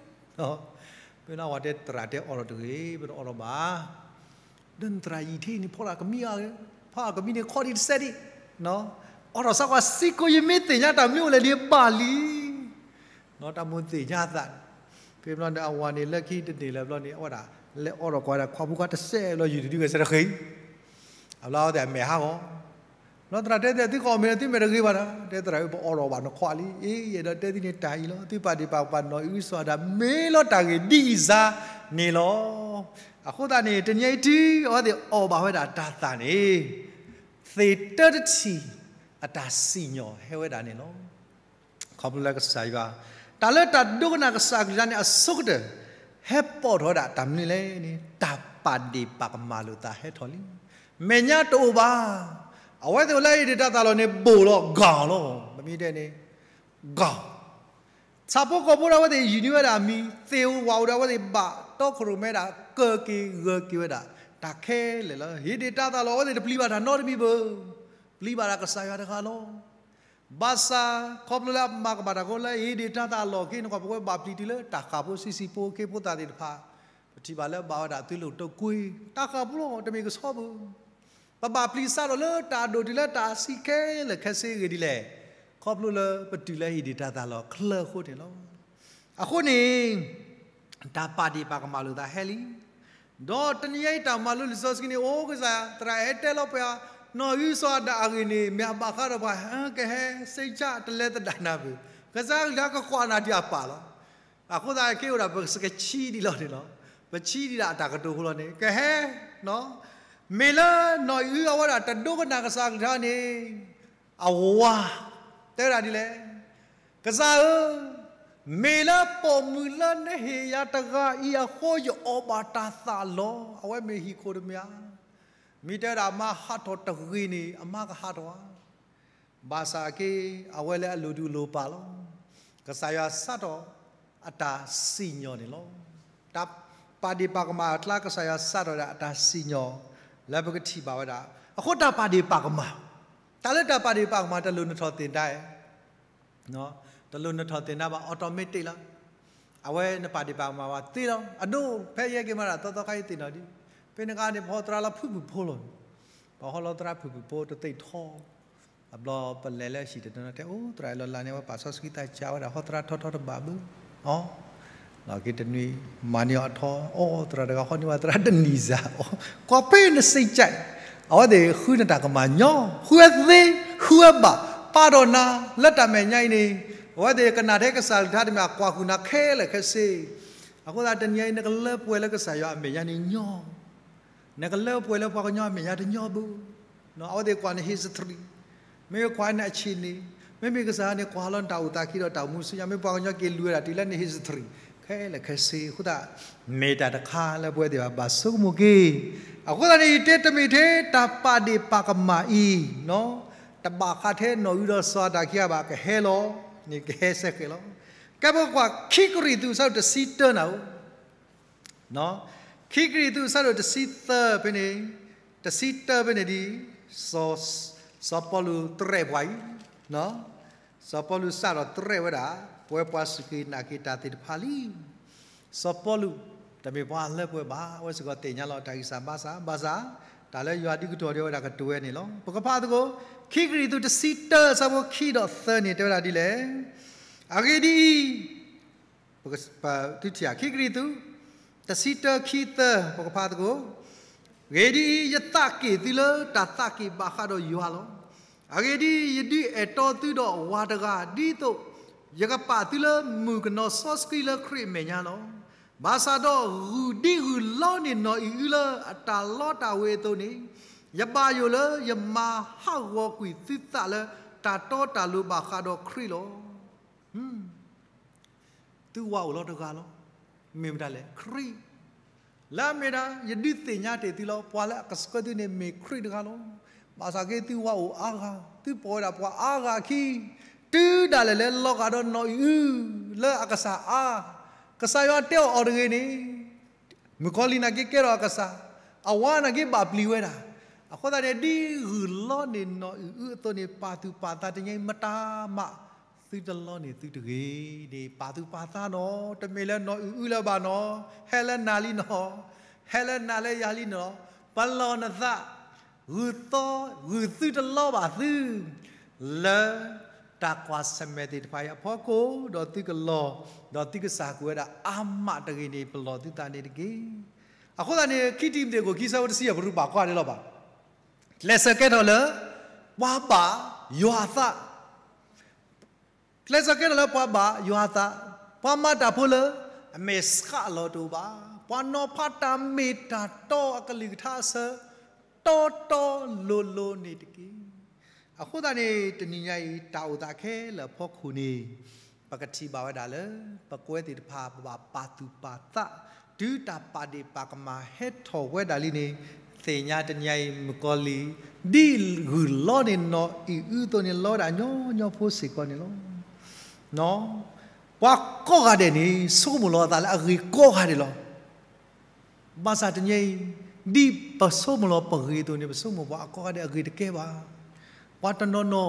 ဖဲန့ၣ်ဝဲတဲသရၣ်တဲအီၣ်ဒီးတဂ့ၤ ပတအီၣ်ဒီးဘၣ်. ဒီးနသရၣ်ယံာ်ထံန့ၣ် ဖီလာ်ကမံဧါ, ဖီလာ်ကမံန့ၣ်ခီၣ်ဒံးတစဲးဒံး, အီၣ်ဒီးစးကွၢ်ဆံးကိာ် ယမ့ၢ်သ့ၣ်ညါတၢ်မနုၤအိၣ်လဲၣ်န့ၣ်ဘၣ်လံ. တၢ်မိၣ်သ့ၣ်ညါသး, ဖဲဘျီန့ၣ် အဝၤန့ၣ်လၢခံတန့ၢ်လၢၤဘျီန့ၣ် အဝဲဒၣ် လဲၤအီၣ်ဒီးကွၢ်ဒၣ်ခွါဖိခွါတစဲးဘျီ ယုၢ်တဒုဝဲစဲတဃ့, အဘျီအဝဲသ့ၣ်အမဲာ်ဟးဂီၤ ဘျီသရၣ်တဲသ့ၣ် သုကအီၣ်မ့ၢ်လၢသုမဲာ်တဂ့ၤဘၣ်ဒီး တဲသရၣ်ဧၢ ပအီၣ်ဒီးဘၣ်နခွါလံ, အ့ ယအဲၣ်ဒိးတဲသုန့ၣ်တၢ်အံၤလီၤ, သုပာ်ဒ့ၣ်ပာ်ကမၣ်နီၢ်အံၣ်အုစီၤအၤဒၣ် မ့ၢ်လီၤတၢ်ဂ့ၢ်ဒ်အံၤစါန့ၣ်လီၤ. အဃိသတးန့ၣ် တနံၤအံၤတုၤအဝဲသ့ၣ်အီၣ်ဘၣ်ဝဲဒၣ်တၢ်သၣ်န့ၣ် သ့ၣ်တၢတထံၣ် အတၢ်စံၣ်ညီၣ်ဟဲဝဲဒၣ်န့ၣ်လီၤ. ခီဖျိလၢကစၢ်ယွၤ တၢ်လၢတၢ်ဒိကနၣ်ကစၢ်အကလုၢ်ကထါန့ၣ် အဆိကတၢၢ် ဟဲပိာ်ထီၣ်ဝဲဒၣ်တၢ်မနုၤလဲၣ်န့ၣ် တၢ်ပာ်ဒ့ၣ်ပာ်ကမၣ်လိာ်သးဟဲထီၣ်လံ. မဲာ်ညါတအိၣ်ဘၣ်. အဝဲသ့ၣ်အိၣ်လၢအဟ့ၣ်ဒံးတၢ်သၣ်လီၢ်န့ၣ် ဘိၣ်လီၤ ဂီၤလီၤ. ပမ့ၢ်တဲန့ၣ် ဂီၤ ဆၣ်ဖိကီၢ်ဖိဒီးအဝဲသ့ၣ် ယူၢ်န့ၢ်ဝဲဒၣ်အမံၤ, သ့ၣ်ဧိၤဝၣ်ဧိၤဒီးအဝဲသ့ၣ် ဘၣ်တီခိၣ်ရိၣ်မဲဒၣ် ကၢၢ်က့ၤဂၢၢ်က့ၤဝဲဒၣ် တၢ်ခဲလၢာ်လီၤ. ဟ့ၣ်ဒံးတၢ်သၣ်လီၢ် အဝဲသ့ၣ်တပျံၤဘၣ်တၢ်နီတမံၤဘၣ်. ပျံၤဘၣ်ဒၣ်ကစၢ်ယွၤတဂၤလီၤ. ဘၣ်ဆၣ် ခီဖျိလၢအမၤကမၣ်တၢ်ဃိလၢ ဟ့ၣ်ဒံးတၢ်သၣ်လီၢ်က့ၤန့ၣ် ပဝဲဘၣ်ပျံၤတုၤလၢတၢ်ဃၣ်ဖိဆံးဆံးဖိ ခ့ဖိသၣ်သ့ၣ်တဖၣ်, ပထံၣ်ဘၣ်လၢဘၣ်ဝဲဒၣ်သုးလိာ်တိာ်ကွံာ် တၢ်ဃၣ်ဖိလီၤ တမ့ၢ်ကဆှီဘၣ်. ပဘၣ်ပျံၤစးထီၣ်လၢတၢ်အဒိၣ်တုၤလၢတၢ်အဆံးခဲလၢာ်ခဲဆ့အဂ့ၢ်ဒ်လဲၣ်, ခီဖျိလၢပတုၤလၢဟ့ၣ်ဒံးတၢ်သၣ်လီၢ်ချၢအဃိန့ၣ်လီၤ. အဃိန့ၣ် တၢ်ပာ်ဒ့ၣ်ပာ်ကမၣ်လိာ်သးဟဲလံ. ဒီးတနံၤအံၤတၢ်မၤလိလံာ်စီဆှံန့ၣ် အိၣ်ကစၢ် သရၣ်အဲၣ်တဲလီၤပှၤ နီၢ်အံၣ်အုစီၤအၤဒၣ်အဂ့ၢ်န့ၣ် မ့ၢ်အဘၣ်ဃးဒီးပှၤ ကဟဲ စိတ်ချ တလဲၤသဒၣ်နၤဘၣ်. ကစၢ်အကလုၢ်ကကွၢ်နၤဒံးအပၢ်လီၤ. အဃိသတးက့အိၣ်ဒၣ်ပကဆံးဒံးလီၤန့ၣ်လီၤ. ပဆံးဒံးဒၣ်အတၢ်ကတိၤဖိလီၤန့ၣ် ကဟဲ မ့ၢ်လၢနီၢ်အံၣ်အုအဝဲဒၣ်တဒိကနၣ်ကစၢ်အကလုၢ်ကထါန့ၣ် အဝၤ တဲဝဲဒၣ်ဒ်လဲၣ်, ကစၢ်ဧၢ, မ့ၢ်လၢပိာ်မုၣ်လၢနဟ့ၣ်ယၤတဂၤအံၤအဃိ ယအီၣ်ဘၣ်တၢ်သၣ်လီၤ. အဝဲမ့ၢ်ဟံၣ်ခိၣ်တမ့ၢ်ဧါ. မ့ၢ်တဲဝဲဒၣ်အမါဟးထီၣ်တဂ့ၤန့ၣ် အမါကဟးထီၣ်ဧါ. ဘၣ်ဆၣ်က့ အဝဲလၢအလိၤဒူလိၤပာ်လီၤ. ကစၢ်ယွၤစးထီၣ်အတၢ်စံၣ်ညီၣ်န့ၣ်လီၤ. တၢ်ပာ်ဒ့ၣ်ပာ်ကမၣ်အကျါ ကစၢ်ယွၤစးထီၣ်ဒၣ်အတၢ်စံၣ်ညီၣ် လၢပကထံၣ်ဘၣ်ဝဲဒၣ်. အဃိတၢ်ပာ်ဒ့ၣ်ပာ်ကမၣ်, တၢ်လၢတၢ်ပာ်ဒ့ၣ်ပာ်ကမၣ် တလိၣ်နထီၣ်သ့ၣ်ညါ, တလိၣ်နထီၣ်သ့ၣ်ညါဘၣ် automatic လီၤ. အဝဲနပာ်ဒ့ၣ်ပာ်ကမၣ်ဘၣ်သ့လီၤ. အဒိဖဲယဲက့ၤမးဒၣ် သီသီခါအံၤသ့ၣ်နီၣ်ဒံး, ဖဲန့ၣ်အခါန့ၣ် ပဟီသရၣ်လၢဖုၣ်ဖုၣ်ဖိလီၤ. ပဟီလီၤသရၣ်ဖုၣ်ဖုၣ်ဖိတသ့ၣ်ထီ အဘျီပလဲၤလၢဟံၣ်တနီၤနီၤ တဲအိၣ်သရၣ်အံၤလီၤလးန့ၣ် အဝဲပာ်စီဆှံသးစၢ်ဝဲဒၣ် ဟီသရၣ်ထီထီတဘၣ်ဘၣ်. အီၤ, လီၤက့ၤတနွံ မၤန့ၢ်အီၤထီ, အိၣ်သရၣ်တဂၤဟီန့ၢ်ဝဲသရၣ်တနံၤစၢ်, ကွၢ်ဖဲနစံးကဲး, အဝဲသ့ၣ်ဃုနတၢ်ကမၣ်ညီ, ဃုဝဲသ့, ဃုဝဲဘၣ်, ပာ်ဒီးနၤ လၢတၢ်မဲာ်ညါအံၤန့ၣ်, အဝဲသ့ၣ်ကနၣ်ထဲကစၢ်ကလုၢ်ကထါတမံၤ အကွၢ်ဃုာ်နၤခဲလၢာ်ခဲဆ့. အဃိသတးတနံၤအံၤ နကလၢပှဲၤလၢကစၢ်ယွၤအမဲာ်ညါန့ၣ်ညီ နကလၢပှဲၤလၢပှၤကညီအမဲာ်ညါတညီဘၣ်. အဝဲသ့ၣ်ကွၢ်န history, မ့ၢ်ကွၢ်န အဆ့ၣ်န့ၣ်, မ့မ့ၢ်ကစၢ်ယွၤန့ၣ် ကွၢ်လီၤနတၢ်အိၣ်သးခံဒီးတၢ်အိၣ်မူဆူညါ, မ့ၢ်ပှၤကညီက့ၤလူၤဝဲဒၣ်တုၤလၢန history ခဲလၢာ်ခဲဆ့အဃိသတး, မ့ၢ်တၢ်တခါလၢပဝဲသ့ၣ်ဘၣ်ဆိကမိၣ်က့ၤ. အဃိသတးန့ၣ် ယတဲတမ့ၢ်ထဲတၢ်ပာ်ဒ့ၣ်ပာ်ကမၣ်အံၤ, တဘၣ်ဃးထဲနီၣ်အုဒီးစီၤအၤဒၣ်ခံဂၤဘၣ် ကဟဲလီၤ, န့ၣ်ကဟဲဆဲးဃဲးလီၤ. ကဲပကကွၢ်ခံကရံၣ်သူး အဆၢဒိၣ်တဆံတၢနၤဧိၤ ခံကရံၣ်သူး အဆၢဒိၣ်တဆံသၢဖဲန့ၣ်, တဆံတၢဖဲန့ၣ်ဒ်, စီၤပီလူးတရဲၣ်ပှၤအံၤ, စီၤပီလူးစးထီၣ်တရဲၣ်ဝဲဒၣ် ပဝဲပှၤစူၢ်က့ၤနာ်က့ၤတၢ်သ့ၣ်တဖၣ်လံ. စီၤပီလူး, တမ့ၢ်ပှၤလၢပှဲၤဘၣ်, အဝဲစ့ၢ်ကီးသ့ၣ်ညါလီၤတၢ်ဂံၢ်စၢ်ဘါစၢ်, ဘၣ်ဆၣ်, တၢ်လၢယွၤဒုးကတိၤဒံးဝဲဒၣ်ကတိၤဝဲန့ၣ်လီၤ. ပကဖးသကိး, ခံကရံၣ်သူး တဆံတၢ အဆၢဖိခံဒီးသၢန့ၣ် တဲဝဲဒၣ်ဒ်လဲၣ်. အဂ့ၢ်ဒ်အံၤ, ပက, ပ, သုထံၣ်ဧါ, ခံကရံၣ်သူး တဆံတၢခံသၢ ပကဖးသကိး, အဂ့ၢ်ဒ်အံၤ, ယသးက့ၣ်သုလၢတၢ်သးက့ၣ်ဘၣ်ဃးဒီးယွၤလီၤ. အဂ့ၢ်ဒ်အံၤ, ယဒုးအဲၣ်တီသုဒီးဝၤတဂၤ, ဒ်သိးယကပာ်သုလၢမုၣ်ကနီၤစီဆှံလၢခရံာ်အမဲာ်ညါလီၤ. ဘၣ်ဆၣ်ဒီးဂုၢ်ဒ်ဂုၢ်လီန့ၢ်နီၢ်အံၣ်အုလၢအတၢ်လီတၢ်ဝ့ၤအသိးန့ၣ်, ယဘၣ်ယိၣ်လၢယမၤဟးဂီၤကွံာ်သုသးလၢတၢ်တီတၢ်လိၤဘၣ်ဃးဒီးခရံာ်လီၤ. သုဝၤအိၣ်လီၤတဂၤလီၤ. မ့ၢ်မတၤလဲၣ်, ခရံာ်. လၢအမ့ၢ်ဒၣ် ယဒုးသ့ၣ်ညါတ့ၢ်သုလီၤ, ပှၤလၢအကဆှၢသုန့ၣ်မ့ၢ်ခရံာ်တဂၤလီၤ. ဘၣ်ဆၣ်က့သုဝၤအိၣ်အါဂၤ, သုပိာ်ဝဲဒၣ်ပှၤအါဂၤအခံ, တုၤဒၣ်လဲာ်လၢလီၤဂာ်ဒီးနီၢ်အံၣ်အုလၢအကစၢ်အါ, ကစၢ်ယွၤတဲအီၤအီၤတဂ့ၤန့ၣ် မုၣ်ကီၤလံၢ်နာ်က့ကဲထီၣ်အကစၢ်, အဝၤနာ်က့ဘၣ်ပျံၤဝဲဒၣ်. အဃိသတးန့ၣ် ဒ်ဂုၢ်လီန့ၢ်နီၢ်အံၣ်အုအသိးန့ၣ် ပာ်သူၣ်ပာ်သးတနံၤအံၤ မတၤမး သုတလီန့ၢ်သုတဂ့ၤန့ၣ် ပာ်သူၣ်ပာ်သးနီၤ, တမ့ၢ်လၢနီၢ်အံၣ်အုလၢၤဘၣ်နီၤ, ဟဲလၢနၤလံနီၤ, ဟဲလၢနၤလၢယၤလံနီၤ, ပလီၢ်နသး, ဂုၢ်သီ, ဂုၢ်သုတလီဘၣ်သု လၢတၢ်ကွၢ်ဆၢၣ်မဲာ်သ့ၣ်တဖၣ်အံၤအဖီခိၣ်, ဒီးသုကလီၤ, ဒီးသုကစၢ်ကွံာ်ဝဲဒၣ်အါမးတဂ့ၤန့ၣ် ပလီၢ်သုသးန့ၣ်တက့ၢ်. အဃိသတးန့ၣ် ခံတံၤမသ့းခိၣ်ခံဆၢဖိတဆံယဲၢ် ပရူးဘၣ်ကွၢ်ဒ်လီၤဘၣ်. ကျဲးစၢးကဲထီၣ်လၢ ပှၤဘၣ်ယွၤအသး ကျဲးစၢးကဲထီၣ်လၢပှၤဘၣ်ယွၤအသး, ပှၤမၤတၢ်ဖိလၢအမဲာ်ဆှးအလီၢ်တအိၣ်ဘၣ်, ပှၤနီၤဖးတၢ်မ့ၢ်တၢ်တီအကလုၢ်ကထါအဆၢ တီတီလိၤလိၤန့ၣ်တက့ၢ်. အဃိသတးန့ၣ် တနံၤညါအံၤ တၢ်အိၣ်သးခဲလၢာ်အဖီခိၣ်န့ၣ် ပကထံၣ်ဘၣ်ဝဲဒၣ်လၢ ပကွဲသ့ၣ်တဖၣ် ပဘၣ်ပာ်သူၣ်ပာ်သး, တုၤတၢ်ပာ်ဒ့ၣ်ပာ်ကမၣ်ဟဲထီၣ်ဝဲဒၣ်လံန့ၣ်, သ့ၣ်ညါတနံၤညါအံၤ မုၣ်ကီၤလံၢ် ဒ်ဂုၢ်လီန့ၢ်နီၢ်အံၣ်အုအသိးန့ၣ် လီဝဲဒၣ်ညီညီဖိစ့ၢ်ကီးန့ၣ်လီၤ. ပှၤကိးဂၤဒဲးန့ၣ် ဆိကမိၣ်လီၤအသးလၢအဂ့ၤကိးဂၤဒဲးလီၤ. ဘၣ်ဆၣ်တနံၤညါအံၤ ဒ်ပဆိကမိၣ်လီၤပဂ့ၤအသိးန့ၣ် ပဆိကမိၣ်ပှၤအကိးဂၤဒဲးအဂ့ၤတကဲဘၣ်. ပှၤတနီၤနီ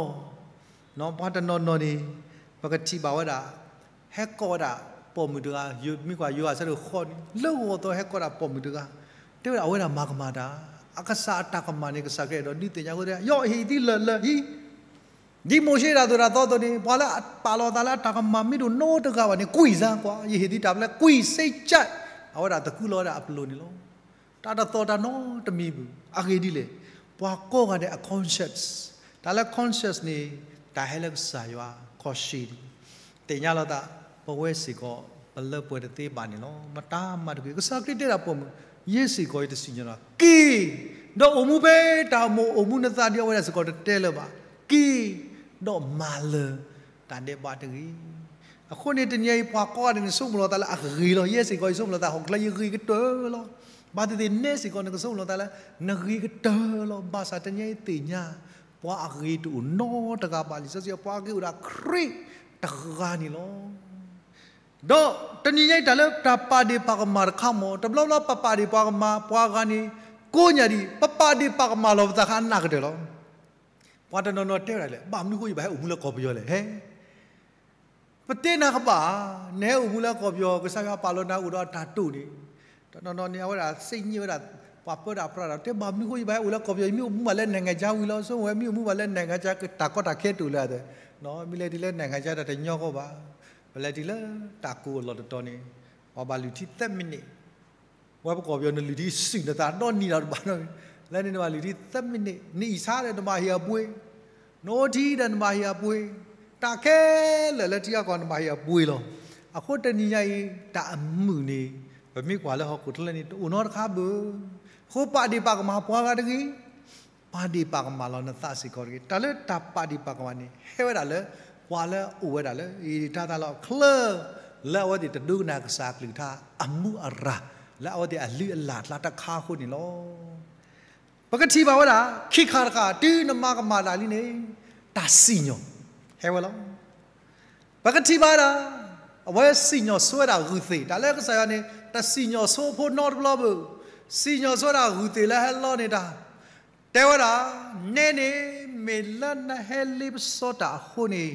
ၤ, ပှၤတနီၤနီၤန့ၣ် ပကထံၣ်ဘၣ်ဝဲဒၣ် ဟဲကိးဝဲဒၣ်ပိာ်မုၣ်တဂၤ, မ့ၢ်ကွၢ်ယိၤဟၣ်အဆၢဒိၣ်ဃိးန့ၣ် လၢဂီၤသီဟဲကိးဒၣ်ပိာ်မုၣ်တဂၤ, တဲဝဲဒၣ်အဝဲဒၣ်မၤကမၣ်တၢ်, အကစၢ်အတၢ်ကမၣ်န့ၣ် ကစၢ်ခရံာ်အဲၣ်ဒိးဒုးသ့ၣ်ညါအဃိ ယီၢ်ဟ့ၣ်သုလၢာ်လၢာ်ဟံၣ် ဒ်မိၤၡ့တၢ်သိၣ်တၢ်သီအသိးန့ၣ် ပှၤလၢအပာ်လီၤအသးလၢအတၢ်ကမၣ်မ့ၢ်တအိၣ်နီတဂၤဘၣ်န့ၣ် ကွံာ်စ့ၢ်ကွၢ်, ယဟ့ၣ်သုတၢ်ပျဲ ကွံာ်စ့ၢ်ကီး, အဝဲဒၣ်သကူလီၤဝဲဒၣ်အပျိၢ်န့ၣ်လီၤ. တၢ်တသီၣ်တၢ်နီတမံၤဘၣ်. အဂ့ၢ်ဒ်လဲၣ်, ပှၤကိးဂၤဒဲးအ conscience, တၢ်လၢ conscience န့ၣ် တၢ်ဟဲလၢကစၢ်ယွၤခီၣ်ဆံးန့ၣ် သ့ၣ်ညါလီၤသး ပဝဲစ့ၢ်ကီး ပလၢပှဲၤတသ့ဘၣ်န့ၣ်လီၤ. မတၤမၤတဂ့ၤ. ကစၢ်ခရံာ်တဲဒၣ်ပိာ်မုၣ်, ယဲစ့ၢ်ကီးယတစံၣ်ညီၣ်လီၤ. က့ၤ, ဒီးအိၣ်မူဖဲတၢ်အိၣ်မူ အိၣ်မူနသးဒ်အဝဲဒၣ်စ့ၢ်ကီးတတဲလၢၤဘၣ်. က့ၤ, ဒီးမၤလၢၤတၢ်ဒဲးဘးတဂ့ၤ. အဃိန့ၣ် တနံၤအံၤပှၤကိးဂၤဒဲးန့ၣ် ဆိကမိၣ်လီၤသးလၢအဂ့ၤလီၤ. ယဲစ့ၢ်ကီးယဆိကမိၣ်လီၤသး ဟီၣ်ခိၣ်ချၢယဂ့ၤကတၢၢ်လီၤ. ဘၣ်သ့ၣ်သ့ၣ်နဲစ့ၢ်ကီးန့ၣ် ကဆိကမိၣ်လီၤသးလၢ နဂ့ၤကတၢၢ်လီၤ. ဘၣ်ဆၣ်တနံၤအံၤသ့ၣ်ညါ ပှၤအဂ့ၤတအိၣ်နီတဂၤဘၣ်လံ. လံာ်စီဆှံ ပှၤအဂ့ၤအိၣ်ဒၣ်ခရံာ် တဂၤန့ၣ်လီၤ. ဒီးတနံၤညါအံၤ တၢ်လၢတၢ်ပာ်ဒ့ၣ်ပာ်ကမၣ်တခါမ့ၢ် တဘျီဘျီပပာ်ဒ့ၣ်ပာ်ကမၣ်ပှၤဂၤန့ၣ် ကိးညါဒံး ပပာ်ဒ့ၣ်ပာ်ကမၣ်လီၤပသးခါအနၢ်ကတၢၢ်လီၤ. ပှၤတနီၤနီၤတဲဝဲဒၣ်လဲၣ် ဘၣ်မနုၤဃိယဘၣ်ဟဲအိၣ်မူလၢကီၢ်ပယီၤလဲၣ် ဟဲ ပတဲနၤကဘၣ်, နဟဲအိၣ်မူလၢကီၢ်ပယီၤ ကစၢ်ယွၤပာ်လီၤနၤအိၣ်ဒီးတၢ်တိာ်န့ၣ်, တနီၤနီၤန့ၣ် အဝဲဒၣ်သ့ၣ်ညါဝဲဒၣ် ပှၤပၢတၢ်ပြးဒီး တဲဘၣ်မနုၤဃိယဘၣ်ဟဲအိၣ်လၢကီၢ်ပယီၤ ယမ့ၢ်အိၣ်မူဘၣ်လၢ နိုင်ငံခြား ဝံၤလီၤ ဆိဝဲမ့ၢ်အိၣ်မူဘၣ်လၢ နိုင်ငံခြား တၢ်ကီတၢ်ခဲတအိၣ်လၢအသး, မ့ၢ်လဲၤတုၤလၢ နိုင်ငံခြား တၢ်တညီဃီဘၣ်, ပလဲၤတုၤလၢတၢ်ကိၢ်အလီၢ်တတီၤန့ၣ်, ပှၤဘၣ်လုၢ်ထံသၢမံးနံး ဝဲပကီၢ်ပယီၤ နလုၢ်ထံစုၣ်နသးဒီနံၤဒီးတဘၣ်နီတမံၤ, လၢန့ၣ်နဘၣ်လုၢ်ထံသၢ minute, နအံၣ်ဆါဒီးနဘၣ်ဟ့ၣ်အပှ့ၤ, နအိၣ်ထံဒီးနဘၣ်ဟ့ၣ်အပှ့ၤ, တၢ်ခဲလၢာ်လၢထံဂၤကီၢ်နဘၣ်ဟ့ၣ်အပှ့ၤလီၤ. အဃိတနံၤညါအံၤ တၢ်အမုာ်န့ၣ် ပမ့ၢ်ကွၢ်လၢဟီၣ်ခိၣ်ချၢန့ၣ် တအိၣ်နီတခါဘၣ်. အဃိပာ်ဒ့ၣ်ပာ်ကမၣ်ပှၤဂၤတဂ့ၤ ပာ်ဒ့ၣ်ပာ်ကမၣ်လီၤနသးစ့ၢ်ကီးတဂ့ၤ. တၢ်လၢတၢ်ပာ်ဒ့ၣ်ပာ်ကမၣ်န့ၣ် ဟဲဝဲဒၣ်လၢ ပှၤလၢအအိၣ်ဝဲဒၣ်လၢ အံၤတၢ်သးလီၤချၢ လၢအဝဲသ့ၣ်တဒိကနၣ်ကစၢ်အကလုၢ်ကထါ အမူအရၢ် လၢအဝဲသ့ၣ်အလုၢ်အလၢ်အကျါတခါအဃိန့ၣ်လီၤ. ပကထံၣ်ဘၣ်ဝဲဒၣ် ခံခါတခါ တုၤနမၤကမၣ်တၢ်လံန့ၣ် တၢ်စံၣ်ညီၣ် ဟဲဝဲလီၤ. ပကထံၣ်ဘၣ်ဝဲဒၣ် အဝဲစံၣ်ညီၣ်ဆိဝဲဒၣ်ဂုၢ်သ့ၣ်, တၢ်လၢကစၢ်ယွၤန့ၣ် တစံၣ်ညီၣ်ဆိဖိနီတဘျီဘၣ်, စံၣ်ညီၣ်ဆိဝဲဒၣ်ဂုၢ်သ့ၣ်လၢဟဲလီန့ၢ်တၢ်, တဲဝဲဒၣ်, နဲန့ၣ် မ့ၢ်လၢနဟဲလ့ပစီတၢ်အဃိန့ၣ်,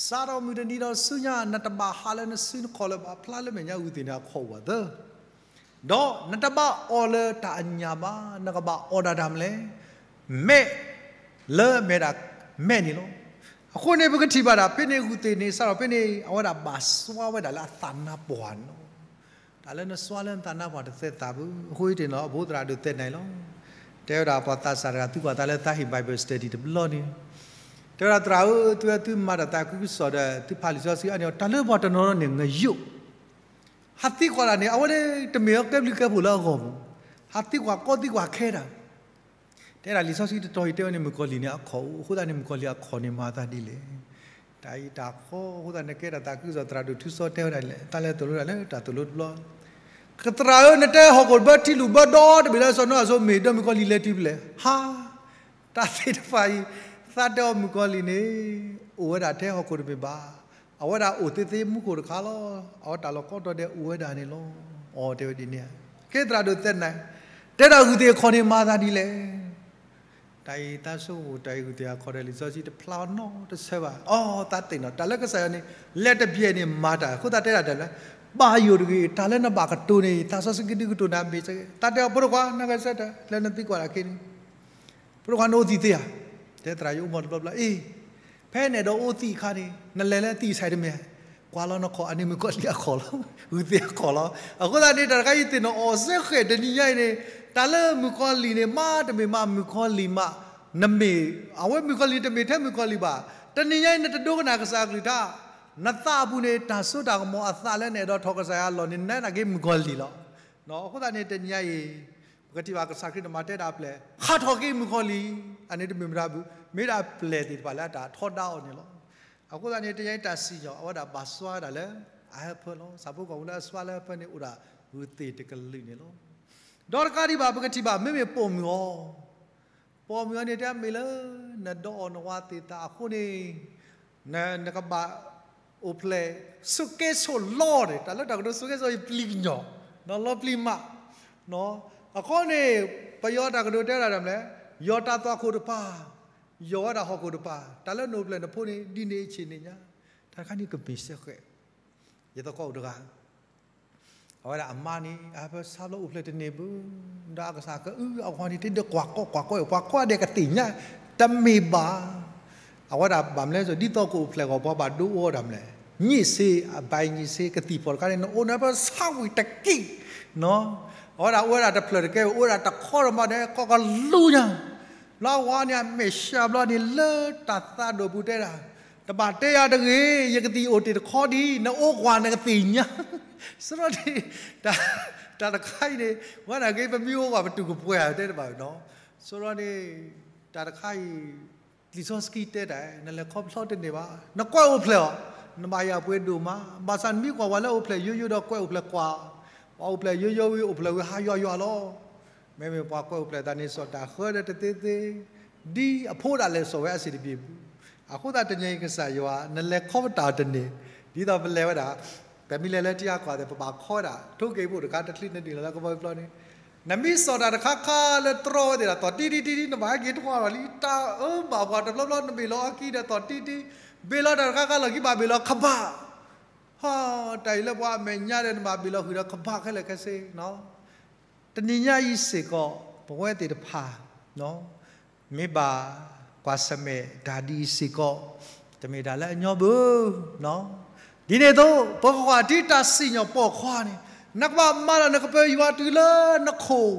စးထီၣ်မုၢ်တနံၤဒီးဆူညါ နတဘၣ်ဟးလၢနစုနခီၣ်လၢၤဘၣ်, ဖျါလၢမဲာ်ညါဂုၢ်သ့ၣ်န့ၣ်အခီၣ်အိၣ်ဘၣ်သၢ ဒီးနတဘၣ်အီၣ်လၢတၢ်အညၣ်ဘၣ်, နကဘၣ်အီၣ်ဒၣ်တၢ်မနုၤလဲၣ်, မဲး, လၢမဲာ်ဒၣ်မဲးန့ၣ်လီၤ. အဃိန့ၣ် ပကထံၣ်ဘၣ်ဒၣ် ဖဲန့ၣ်ဂုၢ်သ့ၣ်န့ၣ် စးထီၣ်ဖဲန့ၣ် အဝဲဒၣ်ဘၣ်စွါဝဲဒၣ်လၢအသးနါပှၢ်န့ၣ်လီၤ. တၢ်လၢနစွါလၢနသးနါပှၢ်တသဲသးဘၣ်, အဃိတ့ၢ်နီၤ အဖိသရၣ်ဒိၣ်သဲနၤအံၤလီၤ. တဲဝဲဒၣ်ပှၤသးစၢ်တဂၤ သုကွၢ်သးလၢသးဟ့ၣ် Bible study တဘျီန့ၣ်, တဲဝဲဒၣ် သရၣ်ဧၢ, သုဝဲသုမၤတၢ်သးခုကစီၣ်ဒီး သုဖးလံာ်စီဆှံအါန့ၢ်အီၤ, တၢ်လၢပှၤတနီၤနီၤန့ၣ် ငယိၣ် ဟးသံကွၢ်တၢ်န့ၣ် အဝဲန့ၣ်တမ့ၢ်အကဲဘျုးကဲဖှိၣ်လၢအဂီၢ်ဘၣ်, ဟးသံကွၢ်ကီသံကွၢ်ခဲတၢ်, တဲဒၣ်လံာ်စီဆှံတတီၤအံၤတဲဝဲန့ၣ် မုၣ်ကီၤလံၢ်န့ၣ်အခီၣ်အိၣ်, အဃိသတးန့ၣ် မုၣ်ကီၤလံၢ်အခီၣ်န့ၣ်မၤသးဒ်လဲၣ်. တၢ်အံၤတၢ်ဃီအဃိသတးန့ၣ် ကဲဒၣ်သးခုကစီၣ် သရၣ်ဒိၣ်ထူစီတဲဝဲဒၣ်လဲၣ်, တၢ်လဲၤသိၣ်လိဒၣ်လၢတၢ်သိၣ်လိတဘျီ, ကသရၣ်ဧၢ, နတဲဟီၣ်ခိၣ်တဘၢထံလူၢ်ဘၢဒီတဘ့ၣ်လၢစီၤနိအၤအစိၤမ့ၢ်ဒီးမုၣ်ကီၤလံၢ်လဲၤတုၤဖဲလဲၣ်, ဟါ တၢ်သ့ၣ်တဖၣ်အံၤ သးတဲအီၤမုၣ်ကီၤလံၢ်န့ၣ် အိၣ်ဝဲဒၣ်ထဲဟီၣ်ခိၣ်တဘ့ၣ်ဘၣ်, အဝဲဒၣ်အိၣ်သ့သ့မူခိၣ်တခါလီၤ, အဝဲတၢ်လီၢ်ကိးတီၤဒဲးအိၣ်ဝဲဒၣ်န့ၣ်လီၤ. အီၤတဲဝဲဒ်န့ၣ်ဧါ, ကဲသရၣ်ဒိၣ်သဲနၤ, တဲဒၣ်ဂုၢ်သ့ၣ်အခီၣ်န့ၣ်မၤသးဒ်လဲၣ်. တၢ်အံၤသးဆိကမိၣ် တၢ်အံၤဂုၢ်သ့ၣ်အခီၣ်ဒီးလံာ်စီဆှံတဖျါအီၤနီတဆၢဘၣ်, အီ သးသ့ၣ်နီၣ် တၢ်လၢကစၢ်ယွၤန့ၣ် လဲၤတဘျဲၣ်န့ၣ်မၤတၢ်, အဃိသတးတဲဒၣ်တၢ်လၢ ဘၣ်ယိၣ်တဂ့ၤ, တၢ်လၢနဘၣ်ကတိၤန့ၣ် သးစီဆှံကဒုးကတိၤနၤမ့ၢ်စ့ၢ်ကီး, သးတဲအီၤဖိတခွါ နဂဲၤဆၢထၢၣ် လဲၤနသံကွၢ်တၢ်ခဲန့ၣ် ဖိတခွါန့ၣ်အိၣ်သံသ့ဧါ, တဲသရၣ်ယအိၣ်မီၢ်တဘျီဘျီ, အ့ ဖဲနအဲၣ်ဒိးအိၣ်သံအခါန့ၣ် နလဲၤလၢသံအဆဲးတမ့ၢ်, ကွၢ်လီၤနခီၣ်အန့ၣ်မုၣ်ကီၤလံၢ်အခီၣ်လီၤ, ဂုၢ်သ့ၣ်အခီၣ်လီၤ. အဃိသတးန့ၣ် တၢ်တခါအံၤသ့ၣ်နီၣ်အီၤစ့ၢ်ကီးတနံၤညါအံၤန့ၣ်, တၢ်လၢမုၣ်ကီၤလံၢ်န့ၣ် မ့တမ့ၢ်မးမုၣ်ကီၤလံၢ်မး, နမ့ၢ်, အဝဲမုၣ်ကီၤလံၢ်တမ့ၢ်ထဲမုၣ်ကီၤလံၢ်ဘၣ်. တနံၤညါအံၤ နတဒိကနၣ်ကစၢ်အကလုၢ်ကထါ, နသးအပူၤန့ၣ် တၢ်စိတၢ်ကမီၤအသးလၢနအဲၣ်ဒိးထီၣ်ကစၢ်ယွၤအလီၢ်န့ၣ် နနာ်က့မုၣ်ကီၤလံၢ်လီၤ. အဃိသတးန့ၣ် တနံၤညါအံၤ ပကထံၣ်ဘၣ်ကစၢ်ခရံာ်န့ၣ်မၤတဲဒၣ်ပျဲၢ် ဟးထီၣ်က့ၤမုၣ်ကီၤလံၢ်, အန့ၣ်တမ့ၢ်မတၤဘၣ်, မ့ၢ်ဒၣ်ပျဲၢ်သ့ၣ်တဖၣ်လၢအတၢ်ထီဒါအီၤန့ၣ်လီၤ. အဃိသတးန့ၣ် တနံၤညါအံၤတၢ်စံၣ်ညီၣ် အဝဲဒၣ်ဘၣ်စွါဝဲဒၣ်လၢအဟၢဖၢလီၤ. ဆၣ်ဖိကီၢ်ဖိလၢအစွါလၢအဟၢဖၢန့ၣ် အိၣ်ဒၣ်ဂုၢ်သ့ၣ်တကလုာ်န့ၣ်လီၤ. ဒီးတကးဒံးဘၣ် ပကထံၣ်ဘၣ် မ့မ့ၢ်ပိာ်မုၣ်အီၤ ပိာ်မုၣ်အီၤန့ၣ် တမ့ၢ်လၢ နဒီးအီၣ်နဝၤသ့ၣ်သးအဃိန့ၣ် နကဘၣ်အိၣ်ဖျဲၣ် ဆိးကဲဆိးလီၤန့ၣ်, တၢ်လၢတၢ်ကတိၤဆိးကဲဆိးအံၤပျံၤကညီၤ, လီၤပျံၤမး. အခီန့ၣ် ပယီၤတၢ်ကတိၤတဲဝဲဒၣ်မနုၤလဲၣ်, ယီၤတၢ်သွၣ်ခိၣ်တပၤ, ယီၤဝဲဒၣ်ဟီၣ်ခိၣ်တပၤ, တၢ်လၢနအိၣ်ဖျဲၣ်နဖိန့ၣ် ဒ်န့ၣ်အဆ့ၣ်န့ၣ်ညါ, တၢ်တခါန့ၣ်ကမ့ၢ်စ့ၢ်ကီး ယသကိးအိၣ်တဂၤ အဝဲဒၣ်အမါန့ၣ် အဟၢဖၢဆါဘျီအိၣ်ဖျဲၣ်တန့ၢ်ဘၣ်, ဒီးအကစၢ်ကအုအဝၤန့ၣ် တဲဒီးကွၢ်ကီကွၢ်ကီ ပှၤကိးဂၤဒဲးကသ့ၣ်ညါ, တမ့ၢ်ဘၣ်. အဝဲဒၣ်ဘၣ်မနုၤလဲၣ်, ဒ်သိးကအိၣ်ဖျဲၣ်ဂီၢ် ပှၤဘၣ်ဒိအိၣ်ဝဲဒၣ်မနုၤလဲၣ်, ညိၣ်စ့, အဘၣ်ညိၣ်စ့ကသံၣ်ဖီၣ်တခါန့ၣ် နအိၣ်နဟၢဖၢဆါဝံၤတက့ၢ်, အဝဲဒၣ်အိၣ်ဝဲဒၣ်တဖျၢၣ်တကဲ, အိၣ်ဝဲဒၣ်တခီတမးဒီး ကီကလူညါ လၢအဝၤန့ၣ် အမဲာ်ဆှးဘျီန့ၣ် လၢတၢ်သးဒိၣ်ပူၤတဲဒၣ်, တဘၣ်တဲယၤတဂ့ၤ, ယကသံၣ်အိၣ်တ့ၢ်တခီဒံး, နအိၣ်ကွၢ်နကသ့ၣ်ညါ. ဆိဒီးန့ၣ် တၢ်တခါအံၤန့ၣ် ဝဲဒၣ်က့ ပမ့ၢ်အိၣ်ကွၢ်ပတူၢ်ကပှဲၤဧါတဲတဘၣ်နီၤ. ဆိဒီးန့ၣ် တၢ်တခါအံၤ လံာ်စီဆှံတဲတၢ် နလဲၤခီဖျိတန့ၢ်ဘၣ်, နကွဲးအိၣ်ဖျဲၣ်အီၤ, နဘၣ်ယၤပှ့ၤဒိၣ်မး, ဘၣ်ဆၣ်နမ့ၢ်ကွၢ်ပှၤလၢအိၣ်ဖျဲၣ်ယိယိဒီးကွဲးအိၣ်ဖျဲၣ်ကွၢ်, ပှၤအိၣ်ဖျဲၣ်ယိယိဝံၤ အိၣ်ဖျဲၣ်ဝံၤဟးယွၤယွၤလီၤ. မ့မ့ၢ်ပှၤကွဲးအိၣ်ဖျဲၣ်သးန့ၣ် စိာ်တၢ်ဃၢဒီးတသ့သ့, ဒ်အဖိဒၣ်လဲာ်စိာ်ဝဲအစ့ၣ်တဘ့ၣ်ပူၤ, အဃိသတးတနံၤအံၤကစၢ်ယွၤ နလဲၤခီပတာ်အီၤတန့ၢ်, ဒ်သိးပလဲၤဝဲဒၣ်, ပမ့ၢ်လဲၤလၢထံအကီၢ်သ့ၣ် ပဘၣ်ခီဝဲဒၣ် ထိၣ်က့ၤဖိတခါ တချုးနနုာ်လီၤလၢကဘီယူၤပျီန့ၣ်, နမ့ၢ်စိာ်တၢ်တခါခါလၢတြီဝဲသ့ၣ်ဒီး သီၣ်တံၢ်တံၢ်တံၢ်တံၢ် နဘၣ်ဟဲက့ၤတဃီလီၤလံ တၢ်အၢဘၣ်ပှၤတဘျီဘျီ နဘ့ၣ်လီၤအီၤခံဒီးသီၣ်တံၢ်တံၢ်, ဘ့ၣ်လီၤတၢ်တခါခါလီၢ်ခံဘၣ်ဘ့ၣ်လီၤခဘၣ် ဟီ, တၢ်အံၤလၢပှၤအမဲာ်ညါဒီး နဘၣ်ဘ့ၣ်လီၤဃုာ်ဒီးခဘၣ်ခဲလၢာ်ခဲဆ့, တနံၤညါအံၤစ့ၢ်ကီး ပဝဲသ့ၣ်တဖၣ် မ့ၢ်ဘၣ်ကွၢ်ဆၢၣ်မဲာ်တၢ်ဒ်အံၤစ့ၢ်ကီး, တမ့ၢ်တၢ်လၢအညီဘၣ်. ဒ်န့ၣ်အသိး ပကကွၢ်ထံတၢ်စံၣ်ညီၣ်ပိာ်ခွါန့ၣ်, နကဘၣ်မၤလီၤနကပၢၤယွၤတုၤလၢနခိၣ်,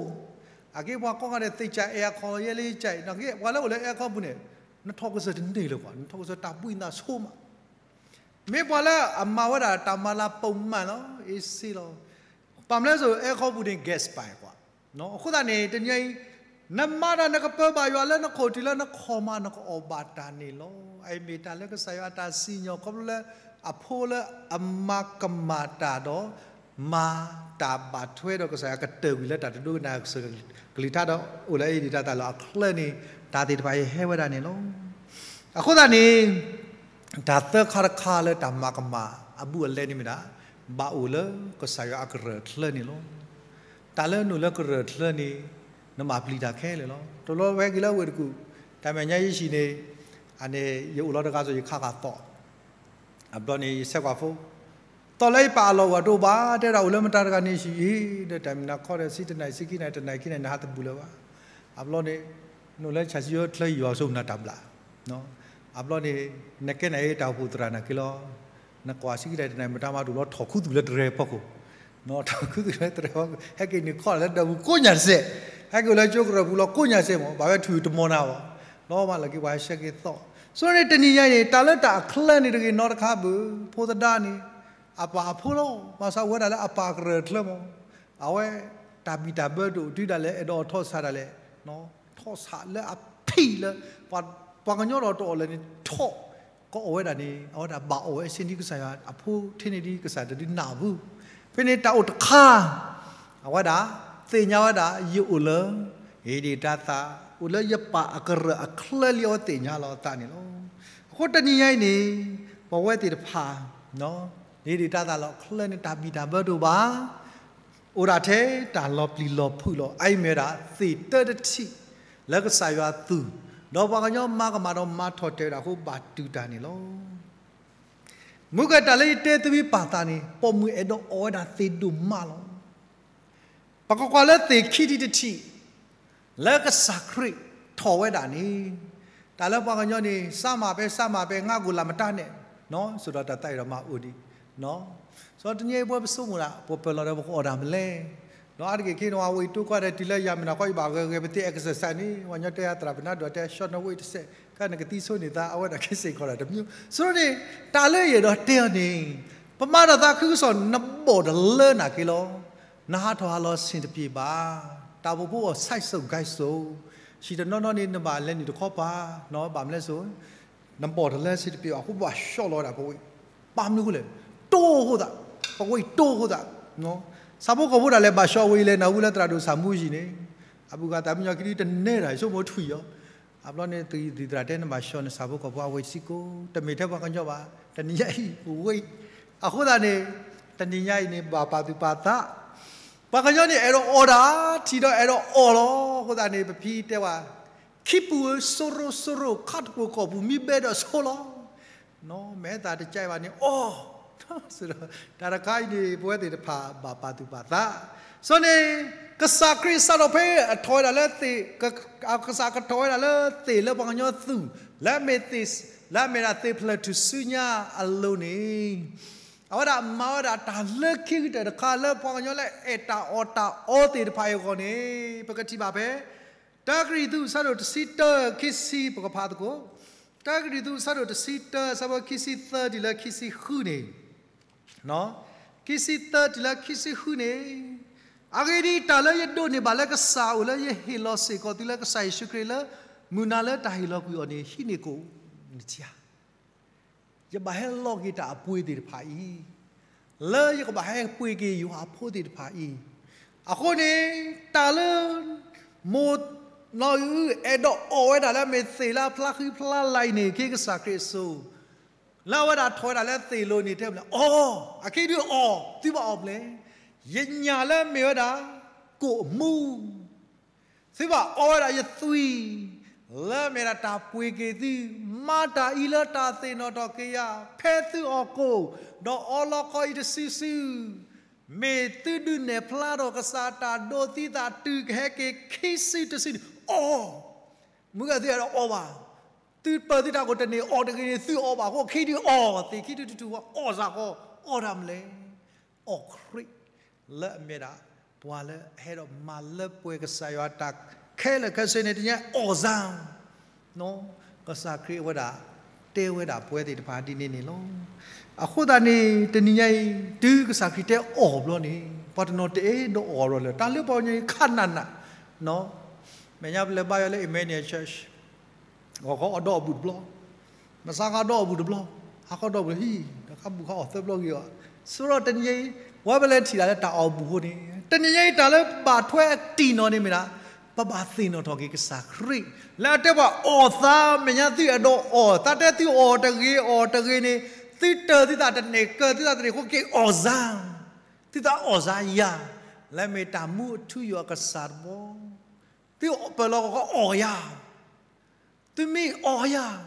အက့ၢ်ပှၤကိးဂၤဒဲးသ့ၣ်ကၢ်အဲၣ်အခီလီၤ ယဲလၢယကၢ်အံၤ နက့ၢ်ပှၤလၢအိၣ်လၢအဲၣ်ခီပူၤန့ၣ်, နထီၣ်ကစၢၢ်တန့ၢ်လၢၤကွၢ် နထီၣ်ကစၢၢ်တၢ်ဘှံးနးဆိမး မ့ၢ်ပှၤလၢအမၤဝဲဒၣ်တၢ်မၤလၤပိာ်မးလီၤ အ့စ့လီၤ. ဘၣ်မနုၤလဲၣ် အဲၣ်ခီပူၤန့ၣ် gas pipe ကွၢ်, အဃိသတးန့ၣ် တနံၤအံၤ နမၤတၢ်နကပၢၤဘၣ်ယွၤလၢနခိၣ်တုၤလၢနခီၣ်မး နကအီၣ်ဘၣ်တၢ်န့ၣ်လီၤ. အအံၤမ့ၢ်တၢ်လၢကစၢ်ယွၤအတၢ်စံၣ်ညီၣ်ခီဖျိလၢ အဖိလၢအမၤကမၣ်တၢ်ဒီး မၤတၢ်ဘၣ်ထွဲဒီးကစၢ်ယွၤကတၢၢ်ကွံာ်လၢတၢ်တဒိကနၣ်ကစၢ်ကလုၢ်ကထါဒီး အိၣ်လၢအ့ဒံးတၢ်သၣ်လီၤအချၢန့ၣ် တၢ်သ့ၣ်တဖၣ်အံၤဟဲဝဲဒၣ်န့ၣ်လီၤ. အဃိသတးန့ၣ် တၢ်သၢခါတခါလၢတၢ်မၤကမၣ်အဘူးအလဲန့ၣ်မ့ၢ်ဒၣ် ဘၣ်အိၣ်လၢကစၢ်ယွၤအကရၢၢ်ချၢန့ၣ်လီၤ. တၢ်လၢနအိၣ်လၢကရၢၢ်ချၢန့ၣ် နမၤပျံၤတၢ်ခဲလၢာ်လီၤ. တဘျီဝဲက့ၤလၢဝ့ၢ်တကူၣ်, တၢ်မဲာ်ညါယ့ၢ်ဆံးန့ၣ်, အန့ၣ် ယအိၣ်လီၤတဂၤစီၤ ယခါဃာ်သီၣ် အဘျီန့ၣ် ယဆဲးကွၢ်ဖိ, သီၣ်လၢယပာ်အလီၢ်ဝဲတအိၣ်ဘၣ် တဲဒၣ်အိၣ်လၢမတၤတဂၤန့ၣ်ဆံးအံၤ, ဒီးတၢ်မံၤနၤခီဒီး ဆံတနံၤ ဆံခံနံၤ တနံၤခံနံၤ နဟးတဘူၣ်လၢၤဘၣ်. အဘျီန့ၣ် နအိၣ်လၢဆၢ်ဆံယိချၢယွၤဆိနၤတၢ်ဘျၣ် အဘျီန့ၣ် နကဲနၤအံၤတၢ်အိၣ်ဖှိၣ်သရၣ်နာ်က့လီၤ. နကွၢ်ဆံခံနံၤ တနံၤမတၤမၤတအိၣ်လီၤ ထီၣ်ခူသူၣ်လၢတြဲၤဖီခိၣ်, ထီၣ်ခူသူၣ်လၢတြဲၤဖီခိၣ် ဟဲက့ၤနုာ်ခီၣ်လၢဒၢးပူၤကိးညၣ်တစဲး, ဟဲက့ၤအိၣ်လၢကၠိကရၢၢ်ပူၤလီၤကိးညၣ်တစဲးမး ဘၣ်ဝဲထုးတမီၤနၤဘၣ်, လီၤမးလၢက့ၤပှၤဟဲဆှၢက့ၤသီၣ်, ဆိန့ၣ်တနံၤညါအံၤန့ၣ် တၢ်လၢတၢ်အချၢန့ၣ်တဂ့ၤနီတခါဘၣ်, ဖိသဒါန့ၣ် အပၢ်အဖိလီၤ, ဘၣ်ဆၣ်အိၣ်ဝဲဒၣ်လၢအပၢ်ကရၢၢ်ချၢမး, အဝဲ တၢ်ဘံၣ်တၢ်ဘၢတအိၣ် တုၤဒၣ်လဲာ်အဲၣ်ဒိးထီၣ်ဆၣ်ဒၣ်လဲာ်, ထီၣ်ဆၣ်လၢအဖံးလၢ ပှၤကညီဒီးတအီၣ်လၢၤန့ၣ်ထီၣ်, ကအီၣ်ဝဲဒၣ်န့ၣ် အဝဲဒၣ်ဘၣ်အီၣ်ဝဲအဆ့ၣ်နီၤကစၢ်ယွၤအဖိထဲန့ၣ်ဒ် ကစၢ်တဒုးနၢ်အပူၤ, ဖဲန့ၣ်တၢ်အိၣ်တခါ အဝဲဒၣ် သ့ၣ်ညါဝဲဒၣ် ယအိၣ်လၢ အ့ဒံးတၢ်သၣ် အိၣ်လၢယပၢ်အကရၢၢ်အချၢလံ အဝဲသ့ၣ်ညါလီၤအသးန့ၣ်လီၤ. အဃိတနံၤညါအံၤန့ၣ် ပဝဲသ့ၣ်တဖၣ် အ့ဒံးတၢ်သၣ်လီၤအချၢန့ၣ် တၢ်ဘံၣ်တၢ်ဘၢတအိၣ်ဘၣ် အိၣ်ဒၣ်ထဲတၢ်လီၤပျံၤလီၤဖုးလီၤ. အအံၤမ့ၢ်ဝဲဒၣ် သ့ၣ်တၢတထံၣ် လၢကစၢ်ယွၤသူၣ်, ဒီးပှၤကညီမၤကမၣ်ဒီးမၤထီၣ်တဲာ်ဝဲဒၣ်အဃိ ဘၣ်တုၤတၢ်န့ၣ်လီၤ. မုၢ်ကတၢၢ်လၢယတဲသုမ့ၢ်ပာ်သးန့ၣ် ပိာ်မုၣ်အဲၣ်ဒိးအီၣ်ဝဲဒၣ်သ့ၣ်ဒိၣ်မးလီၤ. ပကကွၢ်လၢသ့ၣ်ခံထံၣ်တထံၣ် လၢကစၢ်ခရံာ်ထီၣ်ဝဲဒၣ်န့ၣ်, တၢ်လၢပှၤကညီန့ၣ် စၢ်မၤပဲ စၢ်မၤပဲ ငါကအိၣ်လၢမတၤန့ၣ်, ဆိဒီးတၢ်သးအံၤဒီးမၤအိၣ်ဒံး, စီၤတနံၤအံၤပဝဲပဆိကမိၣ်ဒၣ် ပပၢၢ်လီၤဒီးပကအီၣ်တၢ်မလဲၣ်, အါတက့ၢ်ခဲန့ၣ် အဝဲအံၤတိကွၢ်ဒီး တုၤလၢယၤမ့ၢ်နၤခီအံၤဘၣ်ဂဲၤဂဲၤ ပသ့ exercise န့ၣ် ပှၤကညီတဲယၤသရၣ်ပနၢ်ဒိၣ်တဲ ရှီၣ်နဝ့ၢ်တစဲး ခဲနကသံဆိန့ၣ်သး အဝဲဒၣ်ခဲစ့ၢ်ကီးဒၣ်တမံၤ, ဆိန့ၣ် တၢ်လၢယအဲၣ်ဒိးတဲအီၤန့ၣ် ပမၤဒီးသးခုကစီၣ် နဘီၣ်တလၢနာ်က့လီၤ. နဟးထီၣ်ဟးလီၤဆင်တပ့ၤဘၣ်. တၢ်အိၣ်ဖှိၣ်ဖိအီၤ စဲးစိၤ ကဲးစိၤ, ဟံၣ်တနီၤနီၤန့ၣ် နဘၣ်လဲၤနုာ်တခီပၤ, ဘၣ်မနုၤလဲၣ်စိၤ နဘီၣ်တလၢဆင်တပ့ၤဘၣ်အဃိ ဘၣ်ရှီလီၤဝဲဒၣ်ပဝဲ, ဘၣ်မနုၤအဃိလဲၣ်, တိၢ်ဃိသး, ပဝဲတိၢ်ဃိသး, ဆၣ်ဖိကီၢ်ဖိဒၣ်လဲာ်ဘၣ်ရှီဝဲအံၤလဲၣ် နၢ်ဟူလၢသရၣ်ဒိၣ်ဆၣ်မူယံၤန့ၣ်, အဘူးကသးမုၢ်ညီခံဒုတနဲဒၣ် ဆိကမိၣ်ထွံၣ်အီၤ, အဘျီန့ၣ် သရၣ်တဲနဘၣ်ရှီနဆၣ်ဖိကီၢ်ဖိအဝဲစ့ၢ်ကီး တမ့ၢ်ထဲပှၤကညီဘၣ်, တနံၤညါအံၤပဝဲ, အဃိသတးန့ၣ် တနံၤညါအံၤန့ၣ် ဘၣ်ပာ်သူၣ်ပာ်သး, ပှၤကညီန့ၣ် အဲၣ်ဒိးအီၣ်တၢ်ထံၣ်ဒီးအဲၣ်ဒိးအီၣ်လီၤ. အဃိသတးန့ၣ် ပဖံတဲဝဲ ခံပူၤဧၢ စိရိၤစိရိၤ ခါတပူၤကီၢ်ပူၤမံဘဲဒီးဆိလီၤ. မ့ၢ်သးတကဲဘၣ်န့ၣ်အီၣ်, တၢ်တခါအံၤန့ၣ် ပဝဲသ့ၣ်တဖၣ်ဘၣ်ပာ်သူၣ်ပာ်သး, ဆိန့ၣ် ကစၢ်ခရံာ်စးထီၣ်ဖဲအထီၣ်ဝဲဒၣ်လၢသ့ၣ်, ကစၢ်ကထီၣ်ဝဲဒၣ်လၢသ့ၣ်လၢပှၤကညီသူၣ်, လၢအမ့ၢ်သ့ၣ်, လၢအမ့ၢ်ဒၣ်သ့ၣ်ဖျၢၣ်ထူၣ်စုညါအလိၤန့ၣ် အဝဲဒၣ်မၤဝဲဒၣ်တၢ်လၢခံကတၢၢ်တခါလၢပှၤကညီလၢအဲၣ်တၢ်အီၣ်တၢ်အီသ့ၣ်တဖၣ်အံၤအဂီၢ်န့ၣ် ပကထံၣ်ဘၣ်ဖဲ တၢကရံၣ်သူး အဆၢဒိၣ်တဆံတၢ ခံဆံ ပကဖးသကိး, တၢကရံၣ်သူး အဆၢဒိၣ်တဆံတၢ အဆၢဖိခံဆံသၢတုၤလၢခံဆံဃုန့ၣ်, ခံဆံသၢတုၤလၢခံဆံဃုန့ၣ်, အဂ့ၢ်ဒ်အံၤ, တၢ်လၢယဒိးန့ၢ်ဘၣ်လၢကစၢ်အအိၣ်လၢယဟ့ၣ်လီၤစ့ၢ်ကီးသုလၢကစၢ်ယ့ၣ်ၡူးခရံာ်လၢ မုၢ်နၤလၢတၢ်ဟ့ၣ်လီၤကွံာ်အီၤန့ၣ် ဟံးန့ၢ်ကိးနထံဧါ. ယဘၣ်ဟဲလီၤက့ၤတၢ်အပှ့ၤသ့ၣ်တဖၣ်အံၤ, လၢယကဘၣ်ဟဲပှ့ၤက့ၤယွၤအဖိသ့ၣ်တဖၣ်အံၤ, အဃိန့ၣ် တၢ်လၢ မိၢ် နီၢ်အုၣ်အဲၣ်ဒိးအီၣ်ဝဲဒၣ်လၢအမ့ၢ်သ့ၣ်လၢအဖျါဃံဖျါလၤအံၤန့ၣ် ခ့ကစၢ်ခရံာ်အစိၤ လၢအဝဲဒၣ်ထီၣ်ဝဲဒၣ်လၢသ့ၣ်လိၤန့ၣ် တဲမလဲၣ် အီၣ်, အခံဒုးအီၣ်, သုဘၣ်အီၣ်မလဲၣ်, ယညၣ်လၢမ့ၢ်ဝဲဒၣ် ကိၣ်အမူ သုဘၣ်အီၣ်ဝဲဒၣ်ယသွံၣ် လၢမ့ၢ်ဒၣ်တၢ်ပှ့ၤက့ၤသု, မၤတၢ်အံၤလၢတၢ်သ့ၣ်နီၣ်ထီၣ်က့ၤယၤ, ဖဲသုအီၣ်ကိၣ်, ဒီးအီလီၤခီအံၤတစုစု, မ့ၢ်သုဒုးနဲၣ်ဖျါထီၣ်ကစၢ်တၢ်ဒိးသံသးတုၤကဟဲက့ၤခံစုတစုန့ၣ် အီၣ်, မုၢ်ဂၤသုအဲၣ်ဒိးအီၣ်ဘၣ်, သုပၢၤသုတၢ်ကိၣ်တန့ၢ်အီၣ်တဂ့ၤန့ၣ် သုအီၣ်ဘၣ်အဃိ ခံဒုးအီၣ်, သ့ၣ်ခံဒုးတထူၣ်ဝဲအီၣ်စ့ၢ်ကီး, အီၣ်တၢ်မလဲၣ် အီၣ်ခရံာ်, လၢအမ့ၢ်ဒၣ် ပှၤလၢအဟဲဒီးမၤလၢပှဲၤကစၢ်ယွၤတၢ်ခဲလၢာ်ခဲဆ့န့ၣ် တနံၤညါအီၣ်စၢ်, ကစၢ်ခရံာ်အဝဲဒၣ် တဲဝဲဒၣ်ပှၤသ့ၣ်တဖၣ်ဒ်န့ၣ်န့ၣ်လီၤ. အဃိသတးန့ၣ် တနံၤညါအံၤ တုၤကစၢ်ခရံာ်တဲအီၣ်ဘျီန့ၣ် ပှၤတနီၤတအဲၣ်ဒိးအီၣ်ဘျီလၢ တၢ်လၢပှၤကညီအံၤခးနးနး, မဲာ်ညါပလဲၤဘါယွၤလၢ Emmanuel Church ဂီၤခီအီၣ်ဒီးအီၣ်ဘူးတဘျီ, မဆါခီဒီးအီၣ်ဘူးတဘျီ, ဟါခီဒီးအီၣ်ဘူးတဘျီ, ဟံၣ် တခါဘူးခါအီၣ်သၢဘျီဂ့ၤအီၤ, ဆိဒီးတနံၤအံၤ ဝဲပလဲၤထံၣ်ဒၣ်လၢတၢ်အီၣ်ဘူးအဃိန့ၣ် တနံၤညါအံၤတၢ်လၢဘၣ်ထွဲအတံၢ်နီၢ်န့ၣ်မ့ၢ်ဒၣ် ပဘၣ်သ့ၣ်နီၣ်ထီၣ်က့ၤကစၢ်ခရံာ် လၢအတဲပှၤအီၣ်သး မဲာ်ညါသုအဲၣ်ဒိးအီၣ်, သးတဲသုအီၣ်တဂ့ၤအီၣ်တဂ့ၤန့ၣ် သုတၢၤသုသးတန့ၢ်ကၢၤသုသးတန့ၢ်အဃိက့ၤအီၣ်စၢ်, သုသးအီၣ်စၢ်ယၤ, လၢမ့ၢ်တၢ်မူအထူအယိာ်အကစၢ်တဘီ သုပၢၤလီၤကီးအီၣ်ယၤ, သုမ့ၢ်အီၣ်ယၤ,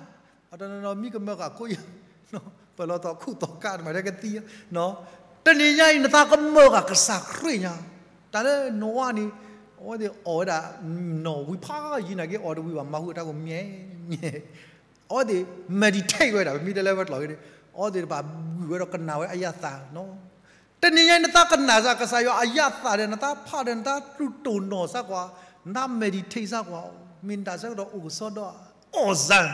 ပှၤတနီၤနီၤမံကမၢဃာ်ခိၣ်ယၤ, ပၢၤလီၤသီခူၣ်သီကါတမၤထဲကသံ, တနံၤညါအံၤ နသးကမၢဃာ်ကစၢ်ခရံာ်ညါ, တၢ်လၢနီၢ်ဝါန့ၣ် အဝဲသ့ၣ်အီၣ်ဝဲဒၣ် နီၢ်ဝံၤဖးယံၤနာ်က့ အီၣ်တဝံၤဘၣ် မၤဃုာ်တၢ်ကိးမံၤ အဝဲသ့ၣ် meditate ဝဲဒၣ် ပမ့ၢ်တဲလၢဝဲကျိာ်ဂ့ၤန့ၣ် အဝဲသ့ၣ်တဖၣ်ဂုာ်ဝဲဒီးကနၣ်ဝဲအယၢ်သးနီၤ. တနံၤညါအံၤ နသးကနၣ်စ့ၢ်ကီးကစၢ်ယွၤအယၢ်သးဒီး နသးဖးဒီး နသးတူၢ်တိၢ်နီၣ်စ့ၢ်ကီး, နသး meditate စ့ၢ်ကီး, မ့ၢ်နတၢ်ဆၢကတီၢ်အိၣ်ကစီဒီး အီၣ်စၢ်,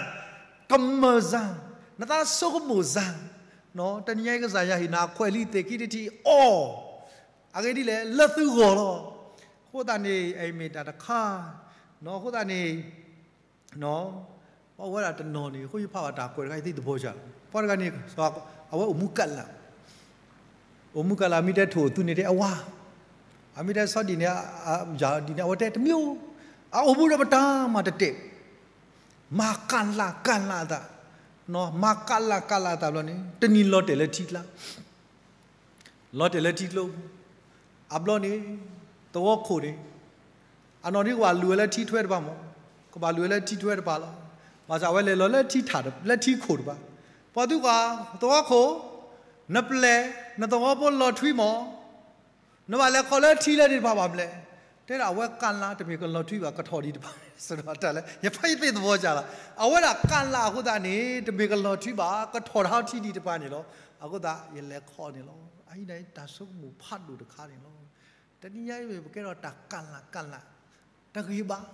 ကမၢစၢ်, နသးဆိကမိၣ်စၢ်, တနံၤညါအံၤကစၢ်ယွၤဟ့ၣ်နၤခွဲးလံသ့ၣ်ခံတထံၣ်အီၣ်, အဂ့ၢ်ဒ်လဲၣ် လၢသုဂီၢ်လီၤ. အဃိသတးန့ၣ် အအံၤမ့ၢ်တၢ်တခါ, အဃိသတးန့ၣ် ပှၤအိၣ်ဝဲဒၣ်တနီၤန့ၣ် အဃိယဖးဘၣ်တၢ်ကွဲးတခါ ယသံသဘီစၢ်လီၤ. ပှၤတဂၤန့ၣ် အဝဲအိၣ်မူကလး, အိၣ်မူကလး မ့ၢ်တဲထိၣ်သူန့ၣ်တဲအဝါ, အမ့ၢ်တဲဆီဒံၣ်န့ၣ် ယၤဒ်န့ၣ် အဝဲတဲတမံၤ, အအိၣ်မူဒီးပတၢ်မၤတတဲာ်, မၤကလးကလးအသး, မၤကလးကလးအသးဘျီန့ၣ် တနံၤလီၤတဲာ်လၢထံကျါ လီၤတဲာ်လၢထံကျိပူၤ, အဘျီန့ၣ် သဝီခိၣ်န့ၣ် အနီၢ်ဒ်ကဘၣ်လူၤဝဲလၢထံထွဲတပၤမး, ကဘၣ်လူၤဝဲလၢထံထွဲတပၤလီၤ. ဘၣ်ဆၣ်အဝဲလဲၤလီၤလၢထံထၣ် လၢထံခိၣ်တပၤ, ပှၤသုကွၢ် သဝီခိၣ်, နပျဲၢ် နသဝီဖိလီၤထွံမး, နဘၣ်လဲၤခီလၢထံလၢန့ၣ်တပၤဘၣ်မလဲၣ်. တဲဒၣ်အဝဲကလးတမ့ၢ်ကလီၤထွံဘၣ် ကထီၣ်ဒံးတပၤ, စဒီးတၢ်လၢ ယဖးယသံသဘီစၢ်လီၤ. အဝဲဒၣ်ကလးအဃိသတးန့ၣ် တမ့ၢ်ကလီၤထွံဘၣ် ကထီၣ်တၢ်ထံဒံးတပၤန့ၣ်လီၤ. အဃိသတး ယလဲၤခီန့ၣ်လီၤ. အအံၤန့ၣ်တၢ်ဆိကမိၣ်ဖးဒိၣ်တခါန့ၣ်လီၤ. တနံၤညါအံၤမ့ၢ်ပကဲထီၣ်တၢ်ကလးကလး တဂ့ၤဘၣ်.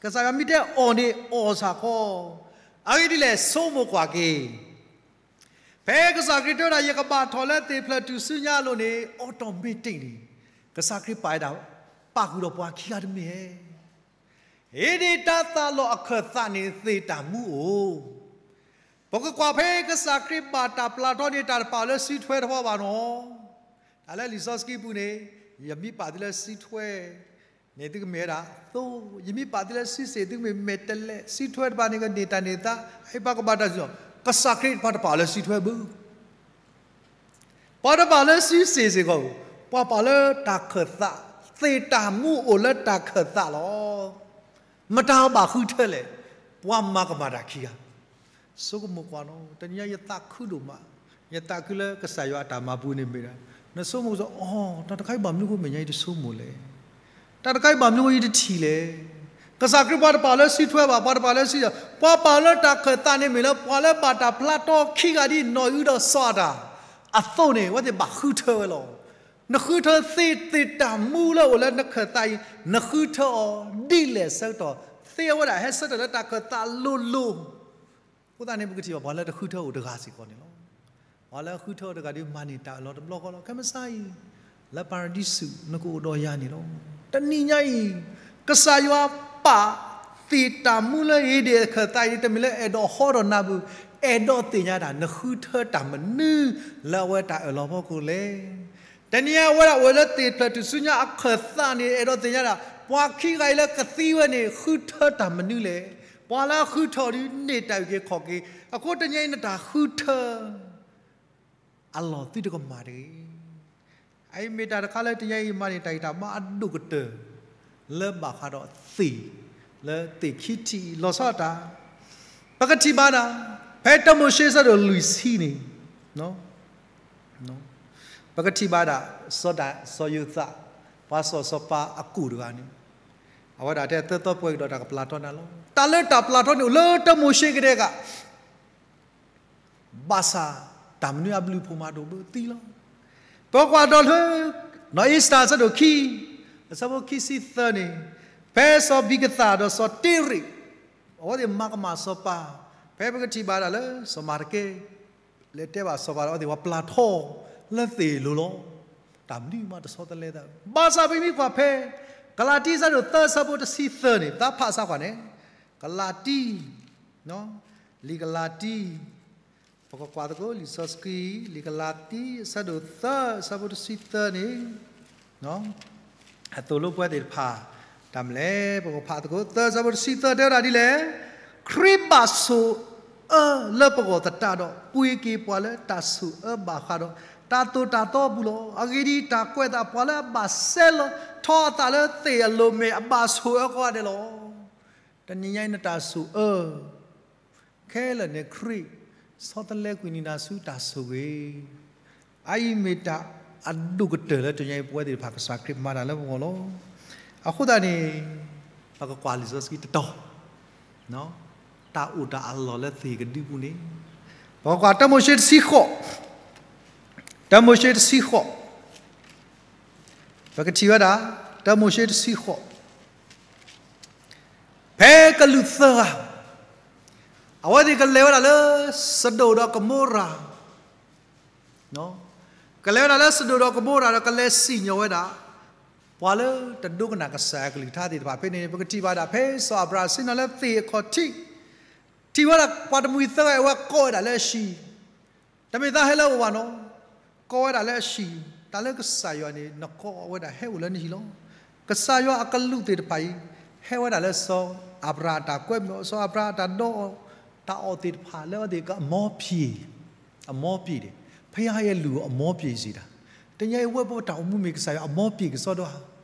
ကစၢ်ယွၤမ့ၢ်တဲအီၣ်န့ၣ်အီၣ်စ့ၢ်ကီး, အဂ့ၢ်ဒ်လဲၣ် ဆိကမိၣ်ကွၢ်က့ၤ ဖဲကစၢ်ခရံာ်တဲဝဲဒၣ် ယကဘၣ်ထီၣ်လၢသ့ၣ်ဖျၢၣ်ထူၣ်စုညါအလိၤန့ၣ် automatic န့ၣ် ကစၢ်ခရံာ်ပာ်ဝဲဒၣ် ပာ်ဃုာ်ဒီးပှၤခံဂၤတမ့ၢ်ဧါ. ဟ့ၣ်ဒံးတၢ်သးလီၢ်အခၢၣ်သးန့ၣ် သ့ၣ်တၢ်မူအိၣ်. ပကကွၢ်ဖဲကစၢ်ခရံာ်ဘၣ်တၢ်ပျၢ်ထီန့ၣ် တၢ်တပာ်လၢစုထွဲတဖီဘၣ်နီၤ. တၢ်လၢလံာ်စီဆှံပူၤန့ၣ် ယမ့ၢ်ပာ်သုလၢစုထွဲ န့ၣ်သုကမ့ၢ်ဝဲဒၣ်သိ, ယမ့ၢ်ပာ်သုလၢစုစ့ၣ် သုကမ့ၢ်မဲာ်တဲးလဲး, စုထွဲတဖၣ်န့ၣ် ကန့ၢ်တၢ်န့ၢ်သါ, အဟ့ၣ်ပှၤကဘၣ်တၢ်စူၤလီၤ. ကစၢ်ခရံာ်တဖၣ်တပာ်လၢစုထွဲဘၣ်. ပှၤတပာ်လၢစုစ့ၣ်စ့ၢ်ကီး, ပှၤပာ်လၢတၢ်ခၢၣ်သး, သ့ၣ်တၢ်မူအိၣ်လၢတၢ်ခၢၣ်သးလီၤ. မတၤဘၣ်ဃုထၢလဲၣ်, ပှၤမၤကမၣ်တၢ်ခံဂၤ ဆိကမိၣ်ကွၢ်နီၤ, တနံၤညါယသးခုဒိၣ်မး, ယသးခုလၢကစၢ်ယွၤအတၢ်မၤပူၤန့ၣ်မ့ၢ်ဒၣ်, နဆိကမိၣ်စီၤ အီ, တၢ်တခါအံၤဘၣ်မနုၤအဃိမဲာ်ညါယတဆိကမိၣ်လဲၣ်, တၢ်တခါအံၤဘၣ်မနုၤအဃိယတထံၣ်လဲၣ်. ကစၢ်ခရံာ်ပှၤတပာ်လၢစုထွဲဘၣ်, ပှၤတပာ်လၢစု, ပှၤပာ်လၢတၢ်ခၢၣ်သးန့ၣ်မ့ၢ်လၢ ပှၤလၢဘၣ်တၢ်ပျၢ်ထီခံဂၤဒ်နီၢ်အုၣ်ဒီးစီၤအၤဒၣ်အသိးန့ၣ် အဝဲသ့ၣ်ဘၣ်ဃုထၢဝဲလီၤ. နဃုထၢသ့ၣ်တၢ်မူလၢအိၣ်လၢနခၢၣ်သးအံၤ, နဃုထၢအီၤဒ်လဲၣ်ဆၢကတီၢ်, သ့ၣ်အဝဲဒၣ်ဟဲဆၢထၢၣ်လၢတၢ်ခၢၣ်သးလိၤလိၤ, အဃိသတးန့ၣ် ပကထံၣ်ဘၣ်ပှၤလၢတဃုထၢအိၣ်တဂၤစ့ၢ်ကီးန့ၣ်လီၤ. ပှၤလၢအဃုထၢအိၣ်တဂၤဒီးမၤန့ၢ်တၢ်အၢၣ်လီၤတဘျီဃီလီၤ. ခဲမုၢ်ဆါအံၤ လၢပၤရဒံစူး နကအိၣ်ဒီးယၤန့ၣ်လီၤ. တနံၤညါအံၤ ကစၢ်ယွၤပာ်သ့ၣ်တၢ်မူလၢဧ့ဒ့ၣ်အခၢၣ်သးအံၤ တမ့ၢ်လၢအဲၣ်ဒိးဟီဒီးနၤဘၣ်, အဲၣ်ဒိးသ့ၣ်ညါတၢ် နဃုထၢတၢ်မနုၤလၢအဝဲတၢ်အၢၣ်လီၤဖီခိၣ်လဲၣ်. တနံၤအံၤအဝဲဒၣ်အိၣ်လၢသ့ၣ်တဖျၢၣ်ထူၣ်စုညါအခၢၣ်သးန့ၣ် အဲၣ်ဒိးသ့ၣ်ညါဒၣ် ပှၤခံဂၤအံၤလၢကသံဝဲန့ၣ် ဃုထၢတၢ်မနုၤလဲၣ်. ပှၤလၢအဃုထၢအီၤဒုးန့ၢ်တၢ်အုၣ်က့ၤခီၣ်က့ၤ. အဃိတနံၤအံၤနတၢ်ဃုထၢ အလီၢ်သုတကမၣ်တဂ့ၤ. အအံၤမ့ၢ်တၢ်တခါလၢတနံၤအံၤမၤန့ၢ်တၢ်ဂံၢ်တၢ်ဘါအဒိၣ်ကတၢၢ် လၢဘၣ်ဃးဒီးသ့ၣ်, လၢသ့ၣ်ခံထံၣ်အံၤ လီၤဆီဒၣ်တၢ်, ပကထံၣ်ဘၣ်ဒၣ် ဖဲတၢမိၤၡ့အဆၢဒိၣ်လွံၢ်ဆံန့ၣ် ပကထံၣ်ဘၣ်ဒၣ် စီၤဒၤ, စီၤယိၤသး, ပှၤစီၤစီၤပၤအကူၣ်တဂၤန့ၣ် အဝဲဒၣ်တဲသၢသီပှဲၤကဒီးတၢ်ကပျၢ်ထီနၤလီၤ. တၢ်လၢတၢ်ပျၢ်ထီန့ၣ်အိၣ်လၢတၢမိၤၡ့ကဒဲက ဘၣ်ဆၣ် တၢ်မနုၤအဘျုးအဖှိၣ်မးတအိၣ်ဘၣ်သံလီၤ. ပကွၢ်ဒီးလၢ နီၢ်အ့ၤစတၢ်အဆၢဒိၣ်ခံ, အဆၢဖိခံဆံသၢန့ၣ်, ဖဲစီၤဘံကသၣ်ဒီးစီၤတ့ရ့း အဝဲသ့ၣ်မၤကမၣ်စီၤပၤ, ဖဲပကထံၣ်ဘၣ်ဒၣ်လၢစီၤမၤတကဲ လဲၤတဲဘၣ်စီၤပၤဒီးအဝဲသ့ၣ်ပှၤပျၢ်ထီလၢသ့ၣ်အလိၤလီၤ. တၢ်မနုၤမးတဆီတလဲသး, ဘၣ်ဆၣ်ပမ့ၢ်ကွၢ်ဖဲ ကလၤတံအဆၢဒိၣ်သၢအဆၢဖိတဆံသၢန့ၣ် ပသးဖးစၢ်ကွၢ်န့ၣ်, ကလၤတံ လံာ်ကလၤတံ, ပကကွၢ်သကိးလံာ်စီဆှံ, လံာ်ကလၤတံ အဆၢဒိၣ်သၢ အဆၢဖိတဆံသၢန့ၣ်, အသိၣ်လိပဝဲသ့ၣ်တဖၣ်, တၢ်မနုၤလဲၣ် ပကဖးသကိး သၢ အဆၢဖိတဆံသၢတဲဝဲဒၣ်ဒ်လဲၣ်, ခရံာ်ဘၣ်ဆိၣ်အၢလၢပဂီၢ်သတးဒီး ပှ့ၤက့ၤပှၤလၢတၢ်ဆိၣ်အၢဘၣ်ဃးဒီး တၢ်သိၣ်တၢ်သီအပူၤလီၤ. အဂ့ၢ်ဒ်အံၤ, တၢ်ကွဲးအသးပှၤလၢအဘၣ်ဆဲးလီၤထီအသးလၢသ့ၣ်အလိၤမ့ၢ်အဘၣ်ဆိၣ်အၢကိးဂၤဒဲးလီၤ. တနံၤညါအံၤနတၢ်ဆိၣ်အၢ ခဲလၢာ်န့ၣ် ခရံာ်ဆီတလဲကွံာ်နံၤနၤဆူတၢ်ဆိၣ်ဂ့ၤ, အအံၤမ့ၢ်တၢ်အဒိၣ်ကတၢၢ်လၢတနံၤညါအံၤ ပဝဲသ့ၣ်တဖၣ်ကစၢ်ခရံာ်မၤတၢ်လၢပဂီၢ်လီၤ. အဃိသတးန့ၣ် ပကကွၢ်လံာ်စီဆှံတတီၤ, တၢ်အိၣ်တၢ်အလီၢ်လၢသ့ၣ်ကဒုပူၤန့ၣ်, ပကကွၢ်တၢမိၤၡ့တဆံဃိး, တၢမိၤၡ့တဆံဃိး, ပကထံၣ်ဝဲဒၣ် တၢမိၤၡ့တဆံဃိး ဖဲကလူးသၢဂၤ အဝဲသ့ၣ်ကလဲၤဝဲဒၣ်လၢ စဒိၣ်ဒီးကမိရၤ, ကလဲၤဝဲဒၣ်လၢစဒိၣ်ဒီးကမိရၤဒီး ကလဲၤစံၣ်ညီၣ်ဝဲဒၣ် ပှၤလၢတဒိကနၣ်ကစၢ်ယွၤကလုၢ်ကထါသ့ၣ်တဖၣ် ဖဲန့ၣ် ပကထံၣ်ဘၣ်ဒၣ်ဖဲစီၤအၤဘြၤဟၣ်ဆ့ၣ်နီၤလၢသ့ၣ်အခီၣ်ထံး ထံၣ်ဝဲဒၣ်ပှၤတမှံၤသၢဂၤအဝဲကိးဝဲဒၣ်လၢအဟံၣ် တမ့ၢ်သးဟဲလၢအအိၣ်ဘၣ်နီၤ, ကိးဝဲဒၣ်လၢအဟံၣ်, တၢ်လၢကစၢ်ယွၤန့ၣ် နကိးဝဲဒၣ်ဟဲအိၣ်လၢနဟံၣ်လီၤ. ကစၢ်ယွၤအကလူးသ့ၣ်တဖၣ်အံၤ ဟဲဝဲဒၣ်လၢစီၤအၤဘြၤဟၣ်အတၢ်ကွဲမုာ်အီၤ, စီၤအၤဘြၤဟၣ်အတၢ်ဒီးအီၤ, တၢ်အီၣ်သ့ၣ်တဖၣ်လၢအဝဲသ့ၣ်ကအမီပံၤ, အမီပံၤန့ၣ်, ဖဲယဟဲယလူၤအမီပံၤစံးတၢ်, တနံၤအံၤဝဲပတၢ်အိၣ်မူမ့ၢ်ကစၢ်ယွၤအမီပံၤကစီဒီဧါ,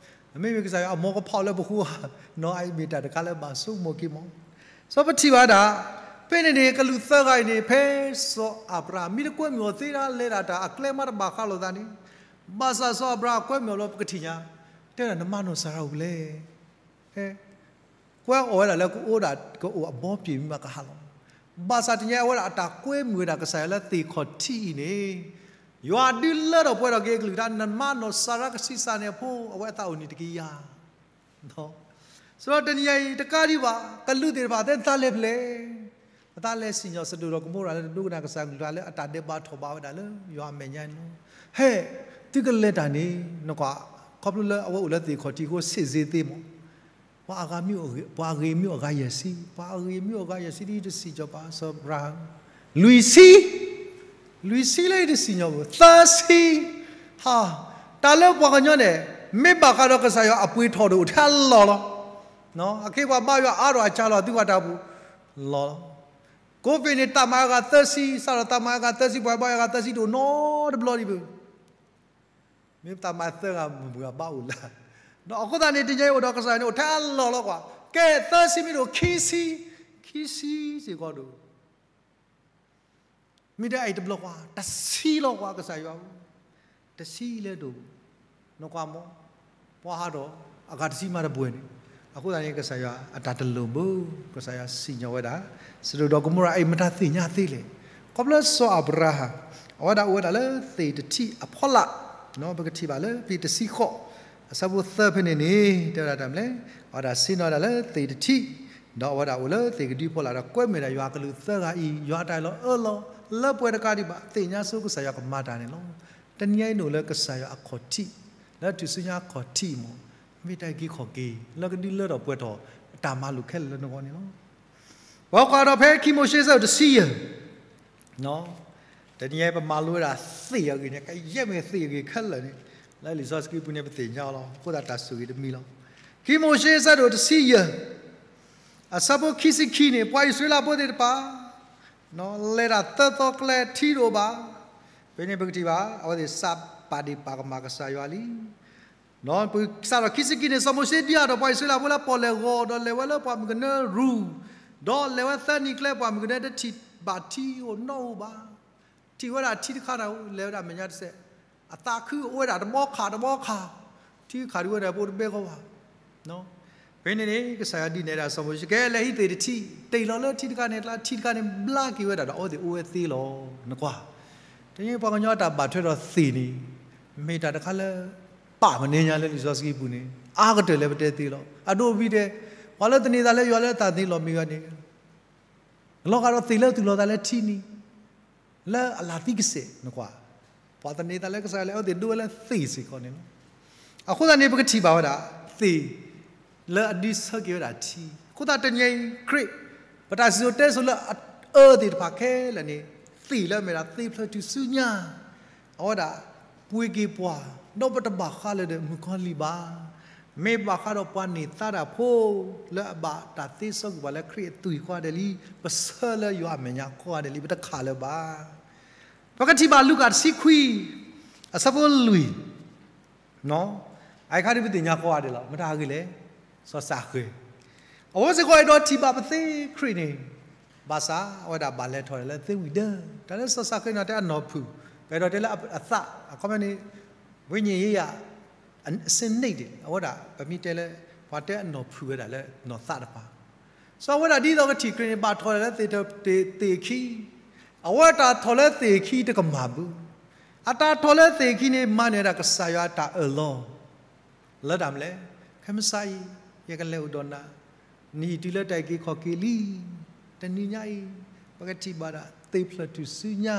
မ့မ့ၢ်ကစၢ်ယွၤအမီကဖီၣ်လၢပဃိဧါ, နီၤအံၤမ့ၢ်တၢ်တခါလၢဘၣ်ဆိကမိၣ်က့ၤမီၢ် စီၤပထံၣ်ဘၣ်ဒၣ်, ဖဲန့ၣ်န့ၣ် ကလူးသၢဂၤအံၤန့ၣ် ဖဲစီၤအၤဘြၤဟၣ်မ့ၢ်တကွဲမုာ်အီၤသ့ဒၣ်လဲၤဒၣ်တၢ်အကျဲမးတဘၣ်ဃးလိာ်သးန့ၣ်, ဘၣ်ဆၣ်စီၤအၤဘြၤဟၣ်ကွဲမုာ်အီၤလီၤပကထံၣ်ညါ, တဲဒၣ်နမၤနီၢ်စၤရၤအူၤလဲၣ်, ဖဲ ကွဲအီၤဝဲဒၣ်လၢကအိၣ်ဒၣ်ကအိၣ်အဘီပံၤမ့ၢ်ဘၣ်ကဟးလီၤ, ဘၣ်ဆၣ်တနံၤအံၤအဝဲဒၣ်အတၢ်ကွဲမုာ်ဝဲဒၣ်ကစၢ်ယွၤလၢသ့ၣ်ခီၣ်ထံးအံၤန့ၣ်, ယွၤဒုးလၢထီၣ်ပှဲၤထီၣ်က့ၤအကလုၢ်ကထါ နမၤနီၢ်စၤရၤကဆံးစၢ်န့ၣ်အဖိ အဝဲအသးအိၣ်နံၤတကယၤ ဆိုတော့ တနံၤအံၤတကးဒံးဘၣ် ကလူးသ့ၣ်တဖၣ်သ့ၣ်တဖၣ်လဲၤဖဲလဲၣ်, ပသးလဲၤစံၣ်ညီၣ်စဒိၣ်ဒီးကမိရၤလၢတဒိကနၣ်ကစၢ်ကလုၢ်ကထါလၢအတၢ်ဒဲးဘးထီၣ်ဘးဝဲဒၣ်လၢယွၤအမဲာ်ညါန့ၣ်လီၤ. ဟဲ, သုကလဲၤတၢ်န့ၣ် နကွၢ် ခီဖျိလၢအဝဲအိၣ်လၢသ့ၣ်ခီၣ်ထံးအဃိ ဆံးစ့သ့မီၢ် ပှၤအဂၤမ့ၢ်အိၣ်, ပှၤအဂ့ၤမ့ၢ်အိၣ်အဂၤယဲၢ်ဆံ, ပှၤအဂ့ၤမ့ၢ်အိၣ်အဂၤယဲၢ်ဆံ ဒ်တစံၣ်ကီၤပၤစီၤအၤဘြၤဟၣ်, လွံၢ်ဆံ, လွံၢ်ဆံလၢယတစံၣ်ညီၣ်ပူၤ, သၢဆံ, ဟါ, တၢ်လၢပှၤကညီန့ၣ် မ့ၢ်ဘၣ်ဃးဒီးကစၢ်ယွၤအပှ့ၤထီၣ်ဒိၣ်ထဲအလီၢ်လီၤ. အခဲပှၤဘါယွၤအါထီၣ်အကၢ်လီၤ သုဝဲတၢ်ပူၤလီၤ. ကိးဖ့ၣ်န့ၣ် တၢ်မၤအဂၤသၢဆံ, စးထီၣ်တၢ်မၤအဂၤသၢဆံ ပှၤဘါယွၤအဂၤသၢဆံတအိၣ်နီတဘျီဒံးဘၣ် မ့ၢ်ပတၢ်မၤသၢဂၤမုၢ်မုၢ်အဘၣ်အိၣ်လၢ, ဒီးအဃိသတးန့ၣ် တနံၤအံၤအိၣ်ဒီးကစၢ်ယွၤန့ၣ် အိၣ်ထဲအလီၢ်လီၤကွၢ်, ကဲသၢဆံမ့ၢ်တအိၣ်ခံဆံ, ခံဆံစ့ၢ်ကီးဒိၣ်, မ့ၢ်တအဲၣ်တဘျီကွၢ်, တဆံလီၤကွၢ်ကစၢ်ယွၤဧၢ, တဆံလဲၤဒိၣ်, နကွၢ်မီၢ်, ပှၤဟးဒီး အဂၤတဆံမးတပှဲၤန့ၣ်, အဃိသတးန့ၣ် ကစၢ်ယွၤအတၢ်တလိၣ်ဘၣ်, ကစၢ်ယွၤစံၣ်ညီၣ်ဝဲဒၣ်, စဒိၣ်ဒီးကမိရၤအံၤမတၤသ့ၣ်ညါသ့လဲၣ်, ခီဖျိစီၤအၤဘြၤဟၣ်, အဝဲဒၣ်အိၣ်ဝဲဒၣ်လၢသ့ၣ်တထံၣ်အဖီလာ်, ပကထံၣ်ဘၣ်လၢဖဲတဆံဃိး, အဆၢဖိသၢဖဲန့ၣ်န့ၣ် တဲဝဲဒၣ်တၢ်မနုၤလဲၣ်, အဝဲဒၣ်ဆ့ၣ်နီၤဝဲဒၣ်လၢသ့ၣ်တထံၣ်, ဒီးအဝဲဒၣ်အိၣ်လၢသ့ၣ်ကဒုဖီလာ်ဒီးကွဲမုာ်ဒၣ်ယွၤကလူးသၢဂၤအံၤ, ယွၤအတၢ်အၢၣ်လီၤအီလီၤ, လၢပှဲၤတကးဒံးဘၣ် သ့ၣ်ညါဆိကစၢ်ယွၤကမၤတၢ်န့ၣ်လီၤ. တနံၤအံၤန့ၣ်အိၣ်လၢကစၢ်ယွၤအခီၣ်ထံး, လၢထူၣ်စုညါအခီၣ်ထံးမီၢ်, မ့ၢ်တၢ်အုၣ်က့ၤခီၣ်က့ၤ, လၢကဒုးလၢထီၣ်ပှဲၤထီၣ်အတၢ်မၤလိာ်ခဲလၢာ်လၢနဂီၢ်န့ၣ်လီၤ. ပှၤကွၢ်ဒီးဖဲခံမိၤၡ့အဆၢဒိၣ်တဆံယဲၢ်, တနံၤအံၤပမၤလိဝဲဒၣ်သ့ၣ်အဂ့ၢ်န့ၣ် ကယဲၢ်မ့ၢ်သ့ၣ်အဂ့ၢ်ခဲလၢာ်န့ၣ်, လၢလံာ်စီဆှံပူၤန့ၣ် ပသ့ၣ်ညါအီၤလီၤ. အဃိသတးတၢ်ဆိၣ်ဂ့ၤတမံၤလီၤ. ခံမိၤၡ့အဆၢဒိၣ်တဆံယဲၢ် အဆၢဖိခံဆံခံန့ၣ် ပှၤအံၣ်စရ့လးဖိသ့ၣ်တဖၣ် လဲၤတၢ်သၢသီကျဲ ထံတအိၣ်ဘၣ်. ဖဲန့ၣ်ပကထံၣ်ဘၣ် အဝဲသ့ၣ်စးပာ်ဒ့ၣ်ပာ်ကမၣ်ကစၢ်ယွၤလံ. ဒီးပကစးထီၣ်ခံဆံခံန့ၣ် စီၤမိၤၡ့ဒုးအါထီၣ်ပှၤအံၣ်စရ့လးဖိလၢ ပီၣ်လဲၣ်ဂီၤ ဒီးလဲၤဝဲလၢပှၢ်မုၢ်ကနၢရူၢ်, ဒီးလဲၤဝဲသၢနံၤကျဲ ပှၢ်မုၢ်ကနၢတထံၣ်ဘၣ်ထံအိၣ်နီတအိၣ်ဘၣ်. ထံၣ်ဝဲဒၣ်ထံတခါန့ၣ် လဲၤဝဲဒၣ်မဲာ်ညါတစဲး, အသးခုအိၣ်ဝဲဒၣ်တဘီခးတဘီခး, ထံခးဒုးဝဲဒၣ် ပအိၣ်တဘဲကီဘၣ်. ဖဲန့ၣ်န့ၣ် ကစၢ်ယွၤဒုးနဲၣ်ဒၣ်စီၤမိၤၡ့ ကဲ လဲၤဟံးသ့ၣ်တထံၣ်, တ့ၢ်လီၤလၢထံတခါန့ၣ် တၢ်ထံတခါန့ၣ် ဘျါက့ၤဝဲဒၣ်ဒီး အဝဲသ့ၣ်အိၣ်ဝဲသ့လီၤ. နကွၢ်, တနံၤပှၤကညီတၢ်ဘၣ်ထွဲဒီးသ့ၣ်န့ၣ် မ့ၢ်တၢ်တခါလၢ ပာ်မနုၤညါလၢလံာ်စီဆှံပူၤန့ၣ် အါကတၢၢ်လၢပတဲသ့လီၤ. အဒိၣ်အဘံၤတဲ, ပှၤလၢသန့ၤသးလၢယွၤလၢအသးသ့လီၤမ့ၢ်ဂ့ၤန့ၣ် လီၤဂာ်ဒီးသ့ၣ်လၢသူၣ်လီၤသးလၢထံန့ၣ် လၢအလၤသံကစဲး နကွၢ်, ပှၤသန့ၤသးလၢကစၢ်ယွၤလဲၣ် အဝဲသ့ၣ်ဒိဝဲလၢသ့ၣ်စ့ၢ်ကီးန့ၣ်လီၤ. အဃိသတးန့ၣ် ပကထံၣ်ဘၣ်ဝဲဒၣ် သ့ၣ်လၢအဒုးဆၢက့ၤဝဲဒၣ်ထံ, အဃိသတးတနံၤအံၤခရံာ် ပတၢ်စံၣ်စိၤတဲစိၤလၢအအၢသ့ၣ်တဖၣ်ခဲလၢာ်န့ၣ် သ့ၣ်လၢအမ့ၢ်ဒၣ်သ့ဖျၢၣ်ထူၣ်စုညါ အဝဲဒၣ်ပှ့ၤက့ၤပှၤ, ဒီးပတဘၣ်ဃးလၢၤဒီးမုၣ်ကီၤလံၢ်ဘၣ်. မ့ၢ်ဘၣ်ဃးဒီးပှၤန့ၢ်သါတၢ်ဖိ လၢအဘၣ်တၢ်သ့စီကွံာ်ပှၤလၢခရံာ်အသွံၣ်ကိးဂၤဒဲးလံ, ပဆၢလၢယွၤအမဲာ်ညါကိးဂၤဒဲးလံ, ပတခးလၢၤဘၣ်. ပကထံၣ်ဘၣ်လူၤကၣ်တဆံခွံ အဆၢဖိလွံၢ်, အအံၤခါဒ်ပသ့ၣ်ညါကိးဂၤဒဲးလီၤ, မတၤအဂ့ၢ်လဲၣ်, စီၤစးဃဲၤ, အဝဲစ့ၢ်ကီးအဲၣ်ဒိးထံၣ်ဘၣ်ပသ့ခရံာ်န့ၣ်, ဘၣ်ဆၣ်အဝဲဒၣ်ဘၣ်လဲၤထီၣ်ဒၣ်လၢသ့ဝံၤဒၢ, တၢ်လၢစီၤစးဃဲၤန့ၣ်တဲအနီၢ်ဖုၣ်, ပအဲၣ်ဒိးတဲလၢအသး အခီပညီန့ၣ် ဝိညာဉ်ရေးရာ အဆင့်နိမ့်ဒံး အဝဲဒၣ် ပမ့ၢ်တဲလၢ ပှၤတဲအနီၢ်ဖုၣ်ဝဲဒၣ်လၢနီၢ်သးတပၤ, စီၤဝဲဒၣ်ဒ်သိးကထံၣ်ခရံာ်န့ၣ် ဘၣ်ထီၣ်ဒၣ်လၢသ့ၣ်ထီၣ်သ့ၣ်ခံ, အဝဲတၢ်ထီၣ်လၢသ့ၣ်ခံတကမၣ်ဘၣ်, အတၢ်ထီၣ်လၢသ့ၣ်ခံန့ၣ် မၤနၢၤဒၣ်ကစၢ်ယွၤအတၢ်အၢၣ်လီၤ လၢတၢ်မနုၤလဲၣ်, ခဲမုၢ်ဆါအံၤ ယကလဲၤအိၣ်ဒီးနၤ, နဟံၣ်တုၤလၢတၢ်အုၣ်က့ၤခီၣ်က့ၤလံ. တနံၤညါအံၤ ပကထံၣ်ဘၣ်ဒၣ်သ့ဖျၢၣ်ထူၣ်စုညါ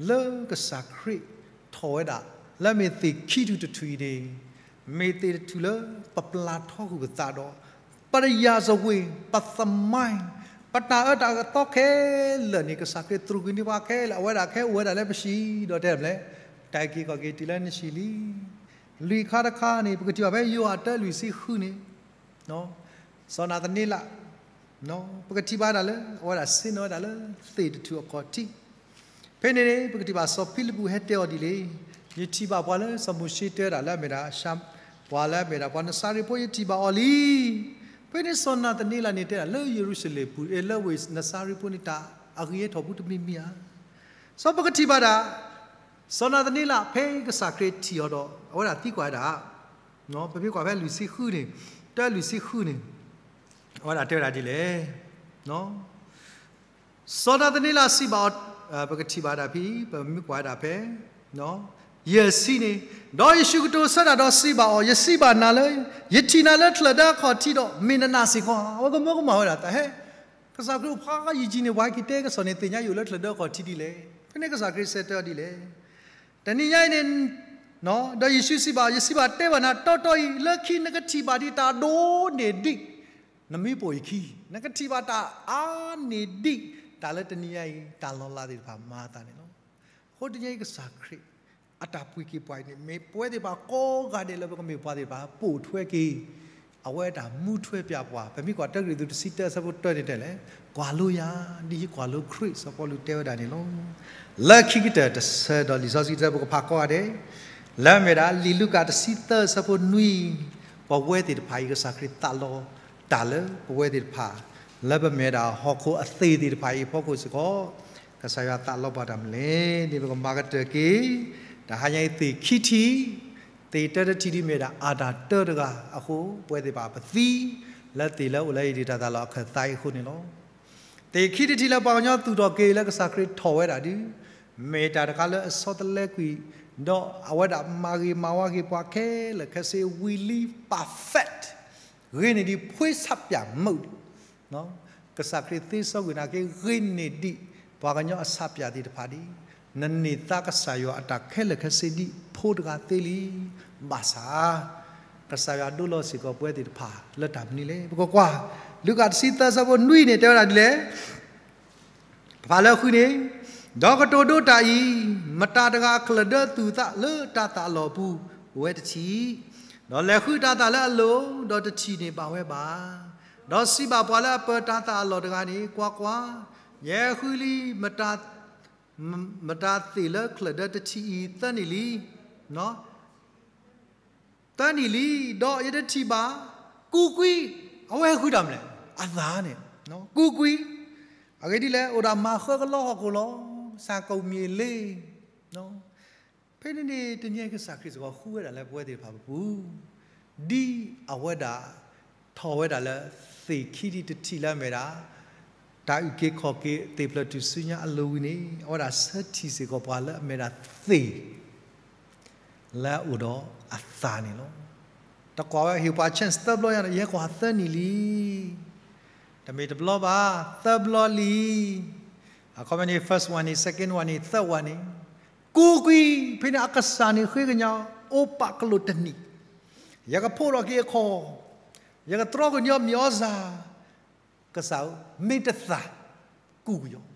လၢကစၢ်ခရံာ်ထီၣ်ဝဲဒၣ် လၢအမ့ၢ်သ့ၣ်ခံထူၣ်တထူၣ်အံၤန့ၣ်, မ့ၢ်သ့ၣ်တထူၣ်လၢပပျၢ်ထီဃုာ်ပသးဒီး ပတယၤစဝ့ၤ ပသမိုင်း ပတၢ်အၢတၢ်သီခဲလၢာ်န့ၣ် ကစၢ်ခရံာ်သရူးကွံာ်န့ၢ်ပှၤခဲလၢာ်, အဝဲဒၣ်ခဲအိၣ်ဝဲဒၣ်လၢပဟံၣ် ဒီးတဲမနုၤလဲၣ်, တၢ်အုၣ်က့ၤခီၣ်က့ၤတုၤလၢနဟံၣ်လံ. လွံၢ်ခါတခါန့ၣ် ပကထံၣ်ဘၣ်ဖဲယိၤဟၣ်တၢလွံၢ်ဆံဃုန့ၣ် စီၤနၤသန့လး ပကထံၣ်ဘၣ်ဒၣ်လၢ အဝဲဒၣ်ဆ့ၣ်နီၤဝဲဒၣ်လၢသ့ၣ်တထူၣ်အခီၣ်ထံး, ဖဲန့ၣ်န့ၣ် ပကထံၣ်ဘၣ်စီၤဖံလံးပူးဟဲတဲအီၤဒ်လဲၣ်, ယထံၣ်ဘၣ်ပှၤလၢစီၤမိၤၡ့တဲဝဲဒၣ်လၢအမ့ၢ်ဒၣ် ပှၤလၢအမ့ၢ်ဒၣ်ပှၤနစၤရ့းဖိ ယထံၣ်ဘၣ်အီၤလံ. ဖဲန့ၣ်စီၤနၤသန့လးန့ၣ်တဲဒၣ်လၢယရူၤၡလ့ၣ်ပူၤ အဲၣ်လၢဝ့ၢ်နစၤရ့းဖိန့ၣ် တၢ်အဂံၢ်ဟဲထီၣ်ပူတမံၤမံၤဧါ. စီၤပကထံၣ်ဘၣ်ဒၣ် စီၤနၤသန့လး ဖဲကစၢ်ခရံာ်ထံၣ်အီၤဒီး အဝဲဒၣ်သံကွၢ်ဝဲဒၣ် ပမ့ၢ်ကွၢ်ဖဲလွံၢ်ဆံဃုန့ၣ်, တၢလွံၢ်ဆံဃုန့ၣ်, အဝဲဒၣ်တဲဝဲဒၣ်ဒ်လဲၣ်. စီၤနၤသန့လးစံးဘၣ်အီၤ, ပကထံၣ်ဘၣ်ဒၣ်ဖဲ ပမ့ၢ်ကွၢ်ဝဲဒၣ်ဖဲ ယဲၢ်ဆံန့ၣ်, ဒီးယ့ၣ်ၡူးကတိၤဆၢတၢ်ဒီးစံးဘၣ်အီၤ, ယစံးဘၣ်နၤလၢ ယထံၣ်နၤလၢချၢၣ်ဒၢအခီၣ်ထံးဒီး မ့ၢ်နနာ်စ့ၢ်ကီးဧါ. အဝဲကမၢကမၣ်ဝဲဒၣ်တၢ်ဟဲ ကစၢ်ခရံာ်အိၣ်ဖးယံာ်ကံန့ၣ် ပှၤဟဲက့ၤတဲကစီၣ်န့ၣ် သ့ၣ်ညါယအိၣ်လၢချၢၣ်ဒၢအခီၣ်ထံးဒ်လဲၣ်. ဖဲန့ၣ်ကစၢ်ခရံာ်ဆၢတဲအီၤဒ်လဲၣ်. တနံၤညါအံၤန့ၣ်, ဒီးယ့ၣ်ၡူးစံးဘၣ်, ယစံးဘၣ်တဲဘၣ်နၤ တီတီအံၤ လၢခံနကထံၣ်ဘၣ်ဒံးတၢ်ဒိၣ်န့ၢ်ဒံး, နမ့ၢ်ပိာ်ယခံ, နကထံၣ်ဘၣ်တၢ်အါန့ၢ်ဒံး တၢ်လၢတနံၤညါအံၤ တၢ်လီၤလးသ့ၣ်တဖၣ်မၤအသးန့ၣ်လီၤ. အဃိတနံၤညါအံၤကစၢ်ခရံာ် အတၢ်ပှ့ၤက့ၤပှၤအံၤန့ၣ် မ့ၢ်ပဝဲသ့ၣ်တဖၣ်ကိးဂၤဒဲးလၢပကမ့ၢ်ပှၤသ့ၣ်တဖၣ် ပိာ်ထွဲက့ၤ အဝဲတၢ်မူထွဲပၠးပှၤ, ပမ့ၢ်ကွၢ်တၢကရံၣ်သူးတဆံတၢအဆၢဖိတၢန့ၣ်တဲလဲၣ်, ကွၢ်လိယၤ, ဒ်ယကွၢ်လိခရံာ် စီၤပီလူးတဲဝဲဒၣ်န့ၣ်လီၤ. လၢခံကတၢၢ်တဆၢဒီးလံာ်စီဆှံတဆၢ ပကဖးကိးဂၤဒဲး, လၢအမ့ၢ်ဒၣ် လံာ်လူၤကၣ်တဆံသၢအဆၢဖိနွံ, ပဝဲသ့ၣ်တဖၣ်အံၤ ကစၢ်ခရံာ်သးလီတၢ်လၢပဝဲသ့ၣ်တဖၣ် လၢပမ့ၢ်ဒၣ်ဟီၣ်ခိၣ်အသ့ၣ်သ့ၣ်တဖၣ်အံၤအဖီခိၣ်စ့ၢ်ကီး, ကစၢ်ယွၤသးလီပှၤတၢ်မနုၤလဲၣ်န့ၣ် ပကမၤကတၢၢ်က့ၤ, တဟါညါအံၤသ့ၣ်ခံထံၣ်, သ့ၣ်တၢတထံၣ်ဒ်မ့ၢ်ဒၣ်အတၢ်တၢတဂၤအဃိ ပဝဲသ့ၣ်တဖၣ်ပသံ လၢသ့ၣ်လၢအိၣ်လၢယဒံးတၢ်သးလီၤအခၢၣ်သးအံၤအဃိန့ၣ်လီၤ. သ့ၣ်ခံတထံၣ်လၢပှၤကညီသူၣ်ထီၣ်က့ၤလၢကစၢ်ခရံာ်ထီၣ်ဝဲဒၣ်ဒုး, မ့ၢ်တၢ်တခါလၢအဆီတလဲကွံာ်, ဒီးအဝဲဒၣ်မၤဂ့ၤမၤဝါက့ၤပှၤခဲလၢာ်ခဲဆ့ ဝံၤလံ perfect, ဂ့ၤန့ၢ်ဒံး ဖှ့ဆးပၠးမုၣ်ဒံး ကစၢ်ခရံာ်သ့စီကွံာ်နာ်က့ ဂ့ၤန့ၢ်ဒံး ပှၤကညီအဆးပၠးသ့ၣ်တဖၣ်ဒံး, နန့ၢ်သါကစၢ်ယွၤအတၢ်ခဲလၢာ်ခဲဆ့ဒံး ဖိတဂၤသ့လံ. ဘၣ်ဆၣ် ကစၢ်ယွၤဒိလီၤစ့ၢ်ကီးပဝဲသ့ၣ်တဖၣ်လၢတၢ်မနုၤလဲၣ်. ပကကွၢ် လူၤကၣ်တဆံသၢဆၢဖိနွံန့ၣ် တဲဝဲဒၣ်ဒ်လဲၣ်. ပဖးလၢဃုန့ၣ်, ဒီးကတိၤဒိတၢ်အံၤ, မတၤတဂၤအချၢၣ်ဒၢသူၣ်သးလၢတၢ်သးလီၢ်ပူၤ ဝဲတထံၣ်, ဒီးလဲၤဃုတၤသၣ်လၢအလိၤ, ဒီးတထံၣ်န့ၣ်ဘၣ်ဝဲဘၣ်. ဒီးစံးဘၣ်ပှၤလၢအပၢၤတၤသၣ်အလီၢ်တဂၤန့ၣ်, ကွၢ်ကွၢ်, ယဲဃုလံ, မတၤသ့ၣ်လၢချၢၣ်ဒၢတထံၣ်အံၤသၢနံၣ်လံ, သၢနံၣ်လံ, ဒီးယတထံၣ်ဘၣ်, ကူၣ်ကွံာ်, အဝဲဃုတၢ်မနုၤလဲၣ်, အသၣ်န့ၣ်, ကူၣ်ကွံာ်, အဂ့ၢ်ဒ်လဲၣ်, အိၣ်ဒီးမၤဃၢကလီဟီၣ်ခိၣ်လီၤ, စၢ်ကိၣ်မံၤလ့ ဖဲန့ၣ်န့ၣ် တနံၤအံၤကစၢ်ခရံာ်စ့ၢ်ကီးဃုဝဲဒၣ်လၢပဝဲသ့ၣ်တဖၣ်ပပူၤ, ဒ်အဝဲဒၣ်ထီၣ်ဝဲဒၣ်လၢသ့ၣ်ခံထံၣ်တထံၣ်လၢအမ့ၢ်ဒၣ် တၢ်အုၣ်က့ၤခီၣ်က့ၤသ့ၣ်ဖျၢၣ်ထူၣ်စုညါအလိၤဝံၤန့ၣ်, အဝဲဒၣ်ဆၢထံၣ်စ့ၢ်ကီးပှၤလၢအမ့ၢ်ဒၣ်သ့ၣ် လၢအအိၣ်ဒီးအသၣ်န့ၣ်လီၤ. တကွၢ်ဝဲဟ့ၣ်ပှၤ chance သၢဘျီညါဒီး ယဲကွၢ်သၢနံၣ်လံ. တမ့ၢ်တဘျီဘၣ်, သၢဘျီလံ. အခီပညီန့ၣ် first one န့ၣ်, second one န့ၣ်, third one န့ၣ်, ကူၣ်ကွံာ်, ဖဲန့ၣ်အကစၢ်န့ၣ်ဃ့ကညး, အိၣ်ပာ်ကလိာ်တနံၣ်, ယကဖှိၣ်ထီၣ်က့ၤအခီၣ်, ယကတြီကညီမ့ၢ်အီၤစၢ်, ကစၢ်ဧၢ, မ့ၢ်တသၣ်, ကူၣ်ကွံာ်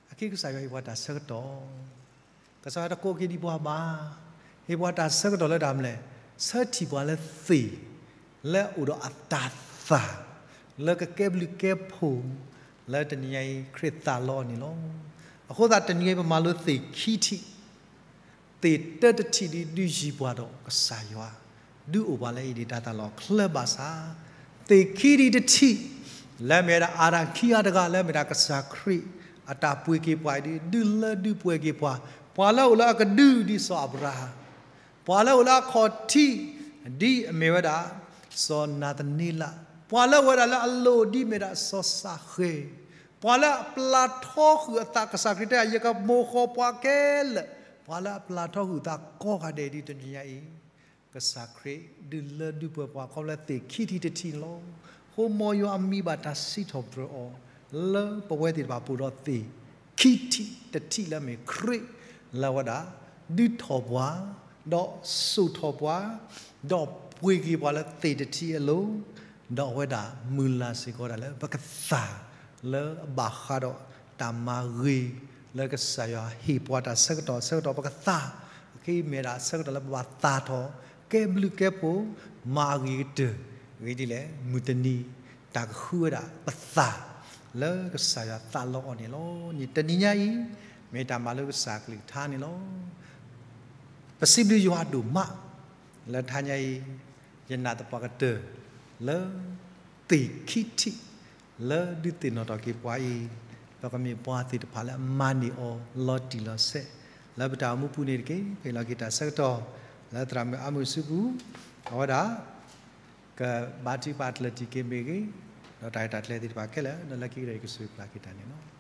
အီၤ. အခဲကစၢ်ယွၤဟ့ၣ်ပှၤတၢ်ဆၢကတီၢ်, ကစၢ်ယွၤတကိးက့ၤဒံးပှၤဘၣ်, ဟ့ၣ်ပှၤတၢ်ဆၢကတီၢ်လၢတၢ်မနုၤလဲၣ်, ဆၢထံၣ်ပှၤလၢသ့ၣ်, လၢအအိၣ်ဒီးအတၤသၣ်, လၢကကဲဘျုးကဲဖှိၣ်, လၢတနံၤညါအံၤ ခရံာ်သးလီအီၤန့ၣ်လီၤ. အဃိသတးတနံၤအံၤ ပမၤလိသ့ၣ်ခံထံၣ် သ့ၣ်တၢတထံၣ်ဒုးဒုးယံၤပှၤဒီးကစၢ်ယွၤ, ဒုးအိၣ်ပှၤလၢအံၤဒံးတၢ်သးလီၤချၢဘၣ်ဆၣ်, သ့ၣ်ခံထံၣ်တထံၣ်, လၢအမ့ၢ်ဝဲဒၣ်အၤဒၣ်ခံဂၤတဂၤ လၢအမ့ၢ်ဒၣ်ကစၢ်ခရံာ်, အတၢ်ပှ့ၤက့ၤပှၤအံၤဒ် ဒုးလၢဒုးပှဲၤက့ၤပှၤ, ပှၤလၢအအိၣ်လၢအကဒုဒ်စီၤအၤဘြၤဟၣ်, ပှၤလၢအအိၣ်လၢအခီၣ်ထံး, ဒ်အမ့ၢ်ဝဲဒၣ်, စီၤနၤသနံလး, ပှၤလၢအအိၣ်ဝဲဒၣ်လၢအလိၤဒ်အမ့ၢ်ဒၣ်စီၤစးဃဲၤ, ပှၤလၢအပျၢ်ထီဃုာ်အသး ကစၢ်ခရံာ်တဲ ယကမိၣ်ဃီၤပှၤခဲလၢာ်, ပှၤလၢအပျၢ်ထီဃုာ်အသးကိးဂၤဒဲးဒ်တနံၤညါအံၤ, ကစၢ်ခရံာ်ဒုးလၢဒုးပှဲၤပှၤခီဖျိသ့ၣ်ခံထံၣ်တထံၣ်န့ၣ်လီၤ. အဃိမ်ယွၤအမံၤဘၣ်တၢ်စံးထီၣ်ပတြၢၤအီၤ, လၢပဝဲသ့ၣ်တဖၣ်ပအိၣ်ဒီးသ့ၣ်ခံထံၣ်တထံၣ်လၢအမ့ၢ်ခရံာ်, လၢအဝဲဒၣ်, ဒုးထီၣ်ပှၤ, ဒီးစိာ်ထီၣ်ပှၤ, ဒီးပှ့ၤက့ၤပှၤလၢသ့ၣ်တထံၣ်အလိၤ, ဒီးအဝဲဒၣ်မုၢ်လၢ်စ့ၢ်ကီးဒၣ်လၢပကသၣ်, လၢအဘၣ်ဃးဒီးတၢ်မၤဂ့ၤ, လၢကစၢ်ယွၤဟ့ၣ်ပှၤတၢ်ဆၢကတီၢ်ဆၢကတီၢ်ပကသၣ်, အခဲအံၤမ့ၢ်ဒၣ်ဆၢကတီၢ်လၢပဘၣ်သၣ်ထီၣ်, ကဲဘျုးကဲဖှိၣ်, မၤအဂ့ၤကတၢၢ်, အဂ့ၢ်ဒ်လဲၣ်, မုၢ်တနံၤ, တၢ်ကဃုဝဲဒၣ်ပသၣ်, လၢကစၢ်ယွၤသးလီအီၤန့ၣ်လီၤ. တနံၤညါအံၤ, မ့ၢ်တၢ်မၤလိကစၢ်ကလုၢ်ကထါန့ၣ်လီၤ. ပစံးဘျုးယွၤဒိၣ်မး, လၢတဟါညါအံၤ, ယနာ်သပှၢ်ကတၢၢ်, လၢ, သ့ၣ်ခံထံၣ်, လၢဒုးသ့ၣ်နီၣ်ထီၣ်က့ၤပှၤအံၤ, ပကမ့ၢ်ပှၤသ့ၣ်တဖၣ်လၢအမၤန့ၢ်အီၤလီၤတံၢ်လီၤဆဲး, လၢပတၢ်အိၣ်မူပူၤန့ၣ်တက့ၢ်. ပဟ့ၣ်လီၤက့ၤတၢ်ဆၢကတီၢ်, လၢသရၣ်မုၣ်အါမုၢ်စုပူၤ, အဝဲဒၣ်, ကဘါထုကဖၣ်ကျၢၢ်တံၢ်က့ၤမ့ၢ်ဂ့ၤ, ဒီးတၢ်ရဲၣ်တၢ်ကျဲၤသ့ၣ်တဖၣ်ခဲလၢာ်, ဒီးလၢခံကတၢၢ်အံၤကစၢ်ယွၤပျၢ်က့ၤတၢ်န့ၣ်လီၤ.